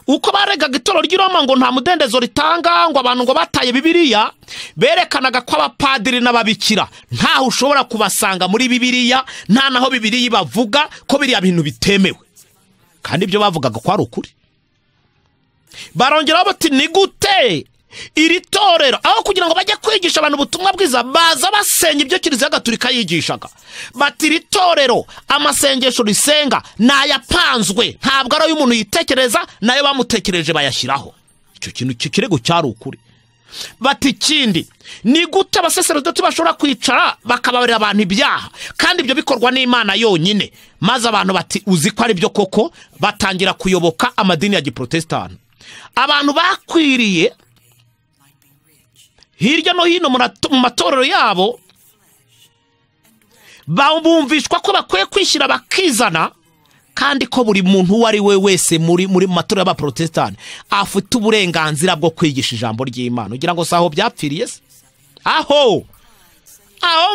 S1: Uko baregaga itorero ry'i Roma ngo nta mudendezo ritanga, ngo abantu ngo bataye Bibiliya, berekanaga ko abapadiri n'ababikira ntaho ushobora kubasanga muri Bibiliya, nta naho Bibiliya bavuga ko biriya bintu bitemewe. Kandi ibyo bavugaga ko ari ukuri. Barongeraho bati ni gute iri torero aho kugira ngo bajye kwigisha abantu ubutumwa bwiza baza basenya ibyo Kiliziya Gatulika yigishaga. Bati iri torero amasengesho risenga nayapanzwe, ntabwo ari ay'umuntu yitekereza, nayo bamutekereje bayashyiraho. Icyo kintu kirego cyari ukuri. Bati ikindi, ni gute abasaserodoti bashobora kwicara bakababarira abantu ibyaha kandi ibyo bikorwa n'Imana yonyine? Maze abantu bati uzi ko ari byo koko, batangira kuyoboka amadini ya giprotestante. Abantu bakwiriye hirya no hino mu matorero yabo, bumvishwa ko bakwiye kwishyira bakizana, kandi ko buri muntu uwo ari we wese muri matorero y'abaprotestante afite uburenganzira bwo kwigisha ijambo ry'Imana. Ugira ngo saho byapfiriye se? Aho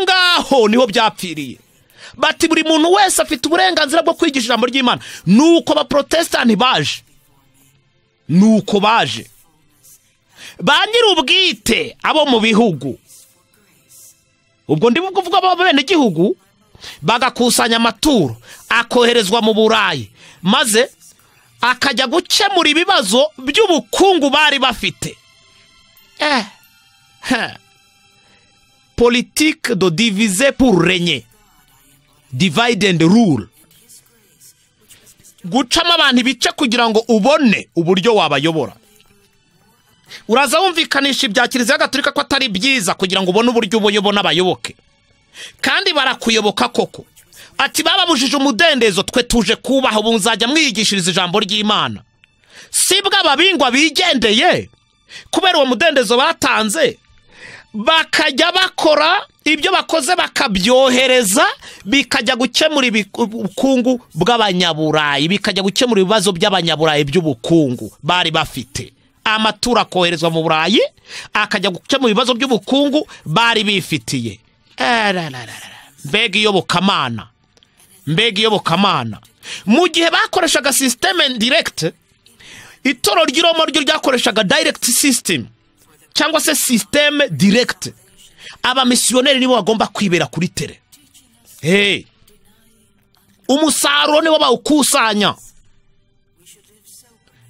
S1: ngaho niho byapfiriye. Bati buri muntu wese afite uburenganzira bwo kwigisha ijambo ry'Imana. Nuko abaprotestante baje, nuko baje ba nyir'ubwite abo mu bihugu, ubwo ndi kuvuga abo bene gihugu, bagakusanya amaturo akoherezwa mu Burayi, maze akajya gukemura ibibazo by'ubukungu bari bafite. Politique de diviser pour régner, divide and rule. Gucamo abantu ibice kugira ngo ubone uburyo wabayobora. Uraza wumvikanisha ibya Kiliziya Gatulika ko atari byiza kugira ngo ubone uburyo ubayobona abayoboke, kandi barakuyoboka koko. Ati bababujije umudendezo, twe tuje kubaha, ubu nzajya mwigishiriza ijambo ry'Imana. Sibwo ababingwa bigendeye kubera uwo mudendezo batanze, bakajya bakora ibyo bakoze bakabyohereza, bikajya gukemura ubukungu bw'abanyaburayi, bikajya gukemura ibibazo by'abanyaburayi by'ubukungu bari bafite. Amaturo akoherezwa mu Burayi akajya gukemura ibibazo by'ubukungu bari bifitiye. Mbega iyobokamana, mbega iyobokamana. Mu gihe bakoreshaga system indirect, itorero ry'i Roma ryo ryakoreshaga direct system cyangwa se system direct. Abamisiyoneri nibo bagomba kwibera kuri tere. Hey, umusaruro nibo bawukusanya.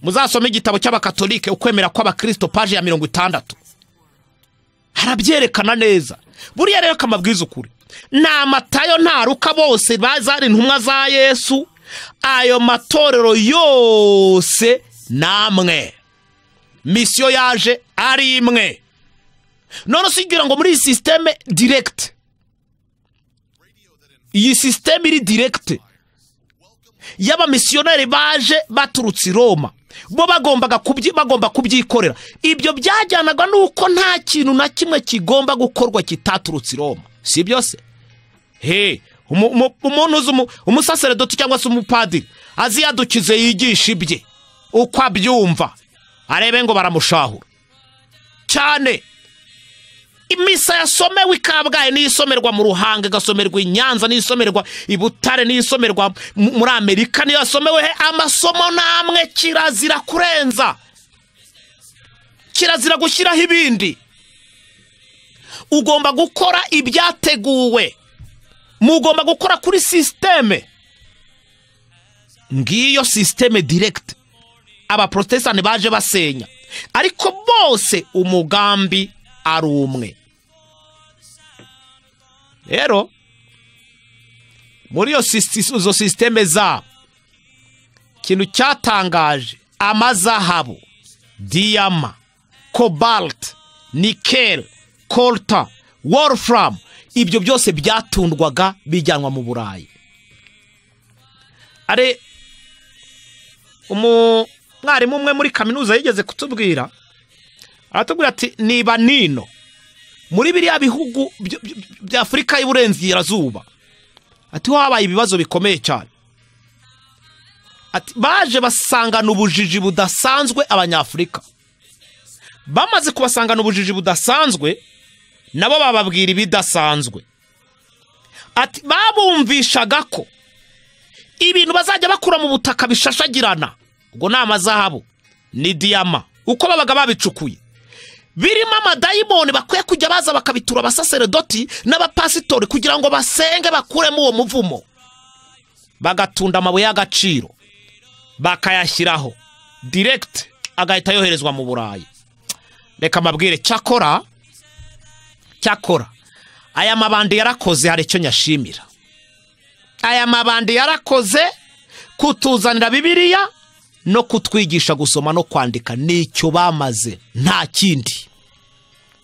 S1: Muzasome igitabo cy'abakatolike ukwemera kw'abakristo, page ya 60, harabyerekana neza. Buriya rero kamabwiza ukuri, nta Matayo nta Luka, bose bazari intumwa za Yesu. Ayo matorero yose namwe, misiyo yaje ari imwe. None sigira ngo muri systeme direct, iyi systeme iri direct y'abamisiyoneri baje baturutse i Roma, bo bagomba kubyikorera. Ibyo byajyanaga nuko nta kintu na kimwe kigomba gukorwa kitaturutse i Roma, si byose? He, umuntu uzi umusaseredoti cyangwa se umupadiri aziyadukize yigisha ibye uko abyumva, Arebe ngo baramushahura cyane. Imisa yasomewe i Kabgayi n'isomerwa mu Ruhanga, igasomerwa i Nyanza, n'isomerwa i Butare, n'isomerwa muri Amerika, niyo yasomewe he? Amasomo namwe kirazira kurenza, kirazira gushyiraho ibindi. Ugomba gukora ibyateguwe, mugomba gukora kuri système. Ngiyo système direct abaprotestani baje basenya, ariko bose umugambi ari umwe. Rero muri izo système zabo, ikintu cyatangaje, amazahabu, diyama, cobalt, nickel, coltan, wolfram, ibyo byose byatundwaga bijyanwa mu Burayi. Ari umwarimu umwe muri kaminuza yigeze kutubwira, aratubwira ati niba nino muri biriya bihugu bya Afurika y'Iburengerazuba, ati habaye ibibazo bikomeye cyane. Ati baje basangana ubujiji budasanzwe Abanyafurika. Bamaze kubasangana ubujiji budasanzwe, nabo bababwira ibidasanzwe. Ati babumvishaga ko ibintu bazajya bakura mu butaka bishashagirana, ubwo ni amazahabu, ni diyama, uko babaga babicukuye, birimo amadayimoni, bakwiye kujya baza bakabitura abasaseredoti n'abapasitori kugira ngo basenge bakuremo uwo muvumo. Bagatunda amabuye y'agaciro bakayashyiraho direct, agahita yoherezwa mu Burayi. Reka mbabwire, cyakora aya mabandi yarakoze, hari icyo nyashimira. Aya mabandi yarakoze kutuzanira Bibiliya no kutwigisha gusoma no kwandika, nicyo bamaze, nta kindi.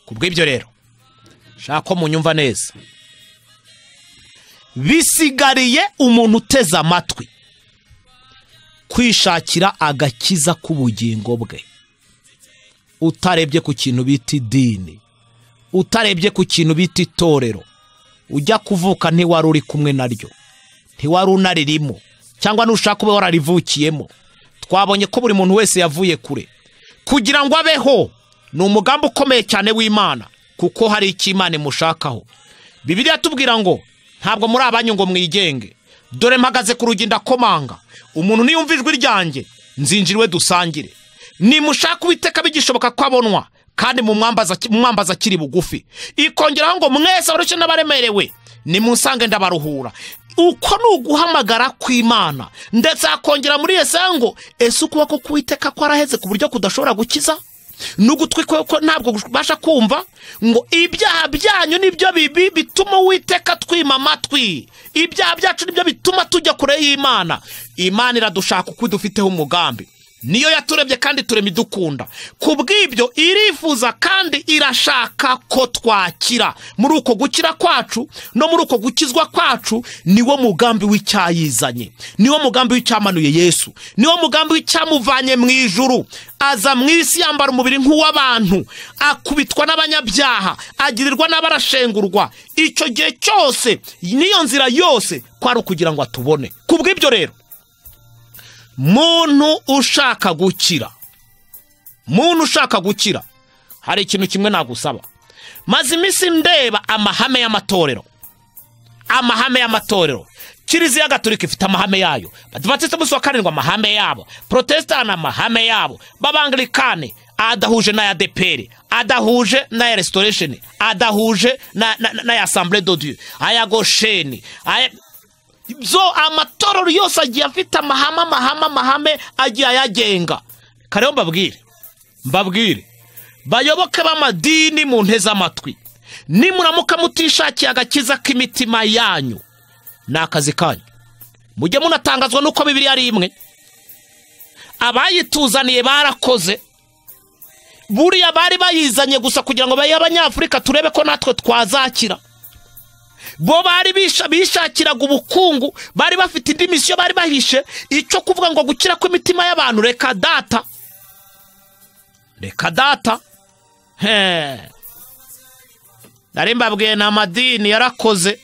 S1: Kubw'ibyo rero shaka ko munyumva neza, bisigariye umuntu uteze amatwi kwishakira agakiza k'ubugingo bwe, utarebye ku kintu bita idini, utarebye ku kintu bita itorero. Ujya kuvuka ntiwari uri kumwe naryo, ntiwari unaririmo, cyangwa nushaka ube wararivukiyemo. Twabonye ko buri muntu wese yavuye kure kugira ngo abeho. Ni umugambi ukomeye cyane w'Imana, kuko hari icyo Imana imushakaho. Bibiliya tubwira ngo ntabwo muri abanyu ngo mwigenge, dore mpagaze ku rugi ndakomanga, umuntu niyumva ijwi ryanjye nzinjira iwe dusangire. Nimushaka Uwiteka bigishoboka ko abonwa, kandi mumwambaza akiri bugufi. Ikongeraho ngo mwese abarushye n'abaremerewe nimunsange ndabaruhura. Uko ni uguhamagara kw'Imana. Ndetse akongera muri Yesaya ngo ese ukuboko k'Uwiteka kwaraheze ku buryo kudashobora gukiza, n'ugutwi ko ntabwo kubasha kumva, ngo ibyaha byanyu nibyo bibi bituma Uwiteka twima amatwi, ibyaha byacu nibyo bituma tujya kure y'Imana. Imana iradushaka kuko idufiteho umugambi, niyo yaturebye kandi turema idukunda. Kubw'ibyo irifuza kandi irashaka ko twakira. Muri uko gukira kwacu no muri uko gukizwa kwacu niwo mugambi w'icyayizanye, niwo mugambi w'icyamanuye Yesu, niwo mugambi w'icyamuvanye mu ijuru, aza mu isi yambara umubiri nk'uw'abantu, akubitwa n'abanyabyaha, agirirwa n'abarashengurwa. Icyo gihe cyose niyo nzira yose kwari ukugira ngo atubone. Kubw'ibyo rero, muntu ushaka gukira, muntu ushaka gukira, hari ikintu kimwe nagusaba. Maze iminsi ndeba amahame y'amatorero, amahame y'amatorero. Kiliziya Gatolika ifite amahame yayo, Badivantiste b'umunsi wa karindwi amahame yabo, Protestani amahame yabo, B'Abanglikane adahuje n'aya ADEPR, adahuje n'aya Restoration, adahuje n'aya Assemblée de Dieu, aya Gosheni, aya zo amatorero yose agiye afite amahame, amahame, amahame agiye ayagenga. Kareo mbabwire bayoboke b'amadini mu nteze amatwi, nimuramuka mutishakiye agakiza k'imitima yanyu, ni akazi kanyu. Mujye munatangazwa nuko Bibiliya ari imwe. Abayituzaniye barakoze, buriya bari bayizanye gusa kugira ngo baye Abanyafurika turebe ko natwe twazakira. Bo bari bishakiraga ubukungu, bari bafite indi misiyo bari bahishe, icyo kuvuga ngo gukira kw'imitima y'abantu. Reka data, reka data. Nari mbabwiye na amadini yarakoze,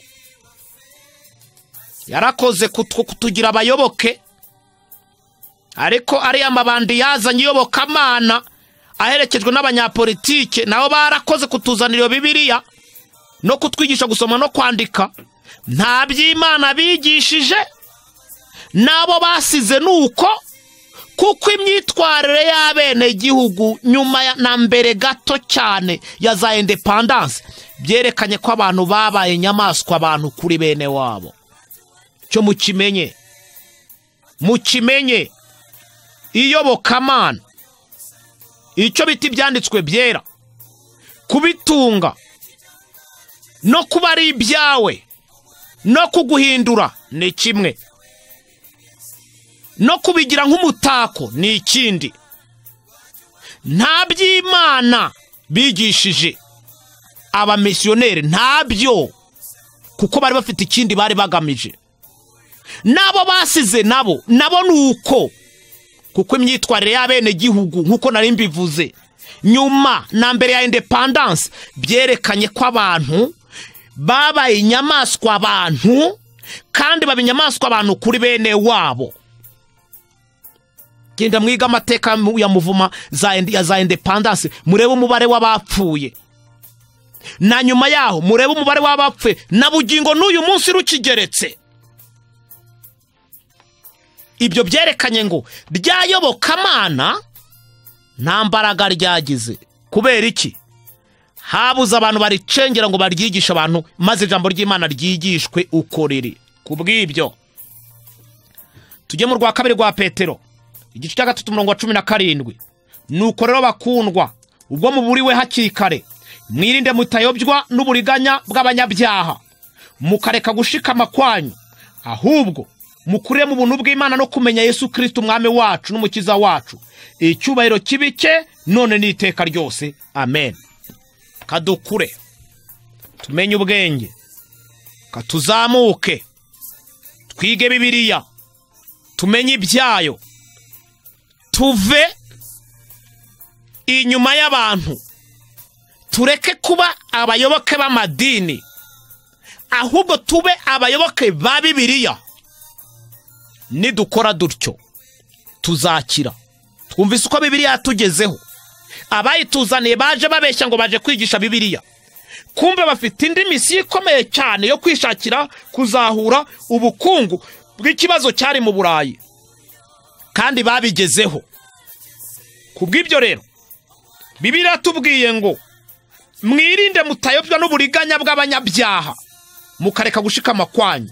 S1: yarakoze kutugira abayoboke, ariko ariya mabandi yazanye iyobokamana Aherekejwe n'abanyapolitike, nabo barakoze kutuzanira iyo Bibiliya no kutwigisha gusoma no kwandika. Nta by'Imana bigishije, nabo basize nuko, kuko imyitwarire y'abenegihugu nyuma na mbere gato cyane ya za independence byerekanye ko abantu babaye inyamaswa abantu kuri bene wabo. Cyo mukimenye, mukimenye, iyobokamana, icyo bita ibyanditswe byera, kubitunga no kuba ari ibyawe no kuguhindura ni kimwe, no kubigira nk'umutako ni ikindi. Nta by'Imana bigishije abamisiyoneri, ntabyo, kuko bari bafite ikindi bari bagamije. Nabo basize nabo nuko, kuko imyitwarire y'abenegihugu nkuko nari mbivuze nyuma na mbere ya independence byerekanye ko abantu babaye inyamaswa abantu, kandi baba inyamaswa abantu kuri bene wabo. Genda mwiga amateka ya muvuma za independence, murebe umubare w'abapfuye, na nyuma yaho murebe umubare w'abapfuye na bugingo n'uyu munsi rukigeretse. Ibyo byerekanye ngo ryayobokamana nta mbaraga ryagize. Kubera iki? Habuze abantu baricengera ngo baryigishe abantu, maze ijambo ry'Imana ryigishwe uko riri. Kubw'ibyo tujye mu rwa kabiri rwa Petero igice cya 3 umurongo wa 17. Nuko rero bakundwa, ubwo muburiwe hakiri kare, mwirinde mutayobywa n'uburiganya bw'abanyabyaha, mukareka gushikama kwanyu, ahubwo mukurire mu buntu bw'Imana no kumenya Yesu Kristo umwami wacu n'umukiza wacu. Icyubahiro kibike none n'iteka ryose. Amen. Kadukure, tumenye ubwenge, katuzamuke, twige Bibiliya, tumenye ibyayo, tuve inyuma y'abantu, tureke kuba abayoboke b'amadini, ahubwo tube abayoboke ba Bibiliya. Nidukora dutyo tuzakira. Twumvise uko Bibiliya yatugezeho. Abayituzaniye baje babeshya ngo baje kwigisha Bibiliya, kumbe bafite indi misiyo ikomeye cyane yo kwishakira kuzahura ubukungu bw'ikibazo cyari mu Burayi, kandi babigezeho. Kubw'ibyo rero Bibiliya tubwiye ngo mwirinde mutayobywa n'uburiganya bw'abanyabyaha, mukareka gushikama kwanyu,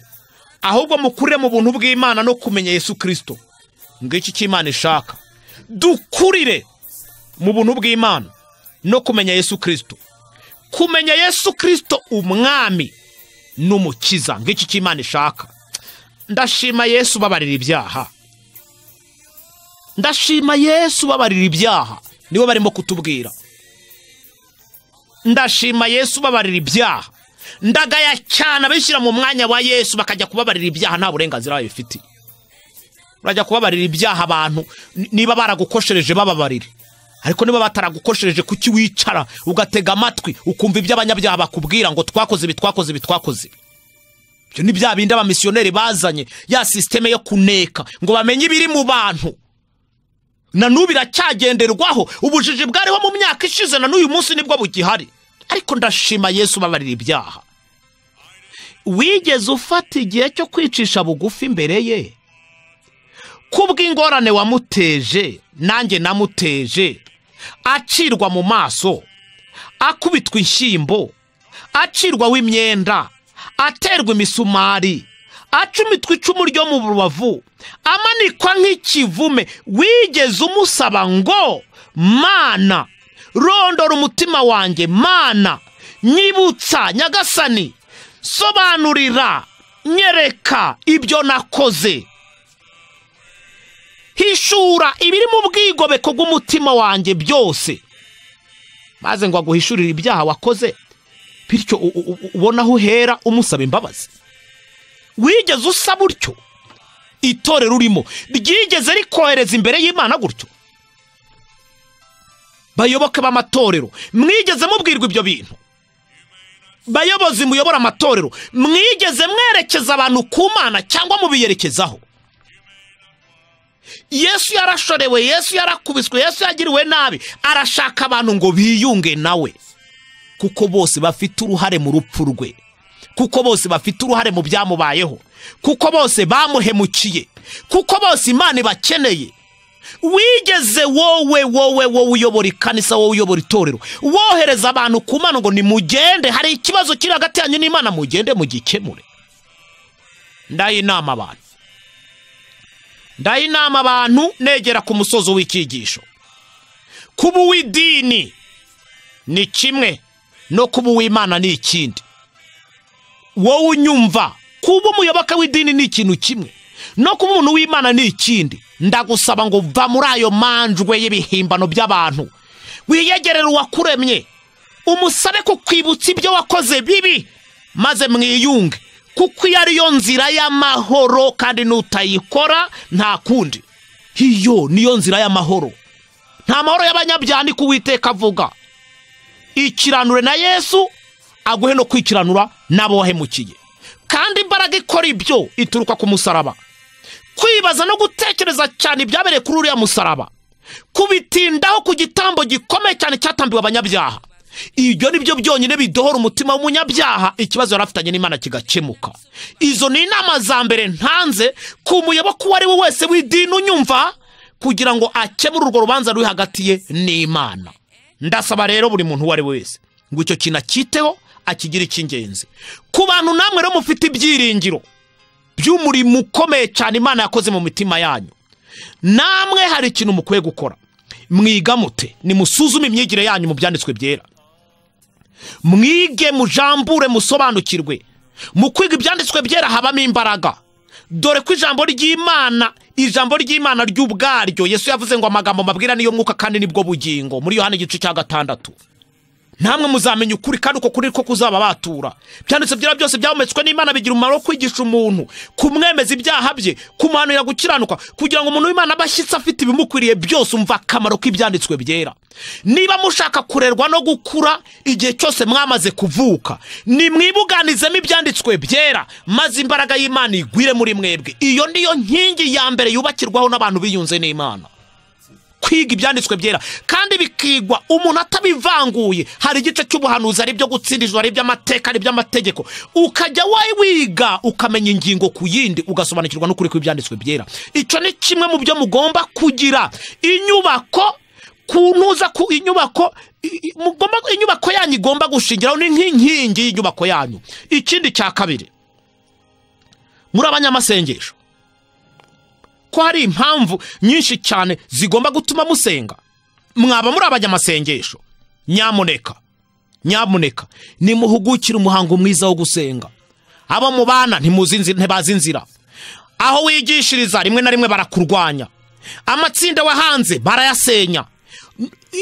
S1: ahubwo mukurire mu buntu bw'Imana no kumenya Yesu Kristo. Ngiki cy'Imana ishaka, dukurire mu buntu bw'Imana no kumenya Yesu Kristo. Kumenya Yesu Kristo umwami n'umukiza, ngiki cy'Imana ishaka. Ndashima Yesu babarira ibyaha, ndashima Yesu babarira ibyaha, nibo barimo kutubwira. Ndashima Yesu babarira ibyaha. Ndagaya cyane abishyira mu mwanya wa Yesu bakajya kubabarira ibyaha nta burenganzira babifitiye. Urajya kubabarira ibyaha abantu niba baragukoshereje bababarire, ariko niba bataragukoshereje kuki wicara ugatega amatwi ukumva ibyo abanyabyaha bakubwira ngo twakoze ibi, twakoze ibi, twakoze ibyo? Ni bya bindi abamisiyoneri bazanye, ya systeme yo kuneka ngo bamenye ibiri mu bantu. Na n'ubu iracyagenderwaho. Ubujiji bwariho mu myaka ishize na n'uyu munsi nibwo bugihari. Ariko ndashima Yesu babarira ibyaha. Wigeze ufata igihe cyo kwicisha bugufi imbere ye kubw'ingorane wamuteje, nanjye namuteje, acirwa mu maso, akubitwa inshyimbo, acirwa w'imyenda, aterwa imisumari, acumitwa icumu ryo mu rubavu, amanikwa nk'ikivume? Wigeze umusaba ngo Mana rondora umutima wanjye, Mana nyibutsa, Nyagasani sobanurira, nyereka ibyo nakoze, hishura ibiri mu bwigobeko bw'umutima wanjye byose, maze ngo aguhishurire ibyaha wakoze, bityo ubona aho uhera umusaba imbabazi? Wigeze usaba utyo? Itorero urimo ryigeze rikohereza imbere y'Imana gutyo? Bayoboke b'amatorero, mwigeze mubwirwa ibyo bintu? Bayobozi muyobora amatorero, mwigeze mwerekeza abantu ku Mana cyangwa mubiyerekezaho? Yesu yarashorewe, Yesu yarakubiswe, Yesu yagiriwe nabi, arashaka abantu ngo biyunge nawe, kuko bose bafite uruhare mu rupfu rwe, kuko bose bafite uruhare mu byamubayeho, kuko bose bamuhemukiye, kuko bose Imana ibakeneye. Wigeze wowe wowe wowe uyobora ikanisa, wowe uyobora itorero, wohereza abantu ku Mana ngo nimugende, hari ikibazo kiri hagati yanyu n'Imana, mugende mugikemure. Ndaha inama abantu, ndaha inama abantu negera ku musozo w'icyigisho. Kuba uw'idini ni kimwe no kuba uw'Imana ni ikindi. Wowe unyumva, kuba umuyoboke w'idini ni ikintu kimwe, no kuba umuntu w'Imana ni ikindi. Ndagusaba ngo va muri ayo manjwe y'ibihimbano by'abantu, wiyegerere uwakuremye, umusabe kukwibutsa ibyo wakoze bibi, maze mwiyunge, kuko iyo ariyo nzira y'amahoro, kandi nutayikora nta kundi. Iyo niyo nzira y'amahoro. Nta mahoro y'abanyabyaha ni Uwiteka avuga. Ikiranure na Yesu aguhe no kwikiranura n'abo wahemukiye. Kandi imbaraga ikora ibyo ituruka ku musaraba. Kwibaza no gutekereza cyane ibyabereye kuri uriya musaraba, kubitindaho ku gitambo gikomeye cyane cyatambiwe abanyabyaha, ibyo nibyo byonyine bidohora umutima w'umunyabyaha, ikibazo yari afitanye n'Imana kigakemuka. Izo ni inama za mbere ntanze ku muyoboke uwo ari we wese w'idini unyumva, kugira ngo akemure urwo rubanza ruri hagati ye n'Imana. Ndasaba rero buri muntu uwo ari we wese ngo icyo kintu akiteho, akigire icy'ingenzi. Ku bantu namwe rero mufite ibyiringiro by'umurimo ukomeye cyane Imana yakoze mu mitima yanyu, namwe hari ikintu mukwiye gukora. Mwiga mute? Nimusuzume imyigire yanyu mu byanditswe byera, mwige, mujambure, musobanukirwe. Mu kwiga ibyanditswe byera habamo imbaraga. Dore ko ijambo ry'Imana, ijambo ry'Imana ry'ubwaryo, Yesu yavuze ngo amagambo mbabwira niyo mwuka kandi nibwo bugingo, muri Yohana igice cya 6. Namwe muzamenya ukuri, kandi uko kuri ko kuzaba batura. Byanditse byera byose byahumetswe n'Imana bigira umumaro wo kwigisha umuntu, kumwemeza ibyaha bye, kumuhanurira gukiranuka, kugira ngo umuntu w'Imana abe ashyitse afite ibimukwiriye byose. Umva akamaro k'ibyanditswe byera. Niba mushaka kurerwa no gukura igihe cyose mwamaze kuvuka, nimwibuganizemo ibyanditswe byera, maze imbaraga y'Imana igwire muri mwebwe. Iyo niyo nkingi ya mbere yubakirwaho n'abantu biyunze n'Imana. Kwiga ibyanditswe byera kandi bikigwa umuntu atabivanguye. Hari igice cy'ubuhanuzi, ari byo gutsindijwe, ari iby'amateka, ari iby'amategeko, ukajya wiga ukamenya ingingo ku yindi, ugasobanukirwa n'ukuri kw'ibyanditswe byera. Icyo ni kimwe mu byo mugomba kugira. Inyubako kuntuza ku inyubako mugomba, inyubako yanyu igomba gushingiraho ni nk'inkingi y'inyubako yanyu. Ikindi cya kabiri, muri abanyamasengesho, ko hari impamvu nyinshi cyane zigomba gutuma musenga. Mwaba muri abanyamasengesho, nyamuneka, nyamuneka nimuhugukire umuhango mwiza wo gusenga. Abo mubana ntibazi inzira, aho wigishiriza rimwe na rimwe barakurwanya, amatsinda wahanze barayasenya,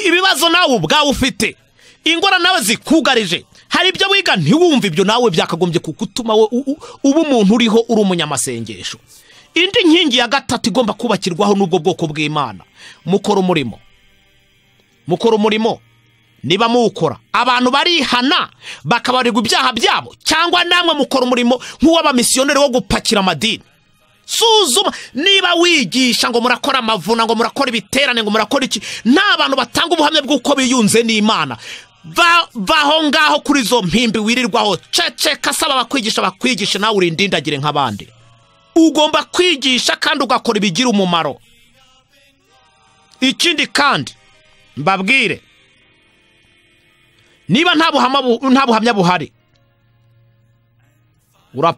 S1: ibibazo nawe ubwawe ufite, ingora nawe zikugarije, hari ibyo wiga ntiwumve, ibyo nawe byakagombye kugutuma uba umuntu uriho uri umunyamasengesho. Indi nkingi ya gatatu igomba kubakirwaho n'ubwo bwoko bw'Imana, mukora umurimo. Mukora umurimo, niba muwukora abantu barihana bakabarirwa ibyaha byabo, cyangwa namwe mukora umurimo nk'uw'abamisiyoneri wo gupakira amadini. Suzuma niba wigisha ngo murakora amavuna, ngo murakora ibiterane, ngo murakora iki, nta bantu batanga ubuhamya bw'uko biyunze n'Imana. Vaho ngaho kuri izo mpimbi wirirwaho, ceceka, saba abakwigisha bakwigishe, nawe urindindagire nk'abandi. Ugomba kwigisha kandi ugakora ibigira umumaro. Ikindi kandi mbabwire, niba nta buhamya buhari,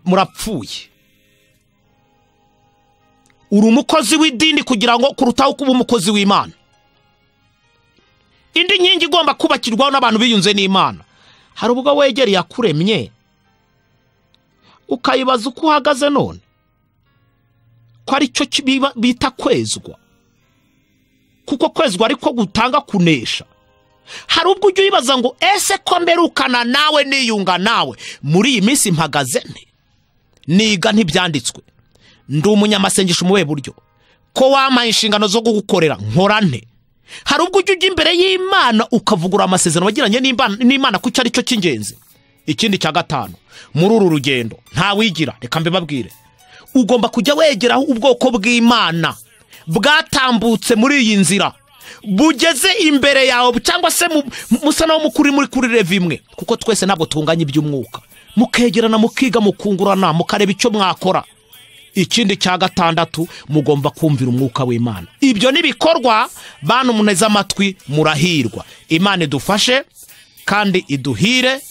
S1: murapfuye. Uri umukozi w'idini kugira ngo kurutaho kuba umukozi w'Imana. Indi nkingi igomba kubakirwaho n'abantu biyunze n'Imana, hari ubwo wegereye yakuremye ukayibaza uko uhagaze none, ko ari cyo bita kwezwa, kuko kwezwa ariko gutanga kunesha. Hari ubwo ujya uyibaza ngo ese ko mberukana nawe niyunga nawe, muri iyi minsi mpagaze nte? Niga ntibyanditswe, ndi umunyamasengesho mu buhe buryo? Ko wampaye inshingano zo kugukorera nkora nte? Hari ubwo ujya imbere y'Imana ukavugura amasezerano wagiranye n'Imana kuko ari cyo cy'ingenzi. Ikindi cya gatanu, muri uru rugendo ntawigira, reka mbibabwire, ugomba kujya wegeraho ubwoko bw'Imana Bwatambutse muri iyi nzira, bugeze imbere yawe, cyangwa se musa naho mukuri muri kuri level imwe, kuko twese ntabwo tunganya iby'umwuka. Mukegerana, mukiga, mukungurana, mukareba icyo mwakora. Ikindi cya gatandatu, mugomba kumvira umwuka w'Imana. Ibyo nibikorwa, bantu muneze amatwi, murahirwa. Imana idufashe kandi iduhire,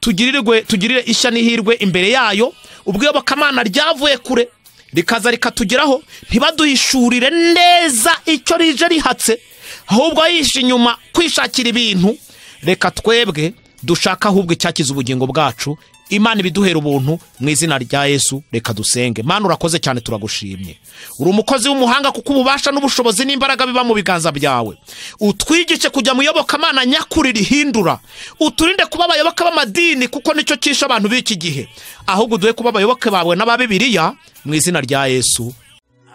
S1: tugirire ishya n'ihirwe imbere yayo. Ubwo iyobokamana ryavuye kure rikaza rikatugeraho, ntibaduhishurire neza icyo rije rihatse, ahubwo yishe inyuma kwishakira ibintu. Reka twebwe dushaka ahubwo icyakiza ubugingo bwacu. Imana ibiduhera ubuntu mu izina rya Yesu. Reka dusenge. Mana, urakoze cyane, turagushimye. Uri umukozi w'umuhanga, kuko ububasha n'ubushobozi n'imbaraga biba mu biganza byawe. Utwigishe kujya mu iyobokamana nyakuri rihindura. Uturinde kuba abayoboke b'amadini, kuko nicyo cyishe abantu b'iki gihe. Ahubwo uduhe kuba abayoboke bawe n'aba Bibiliya mu izina rya Yesu.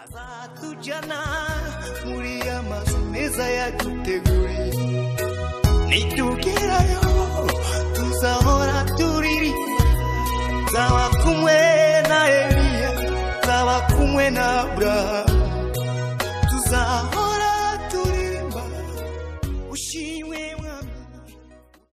S2: Azatujyana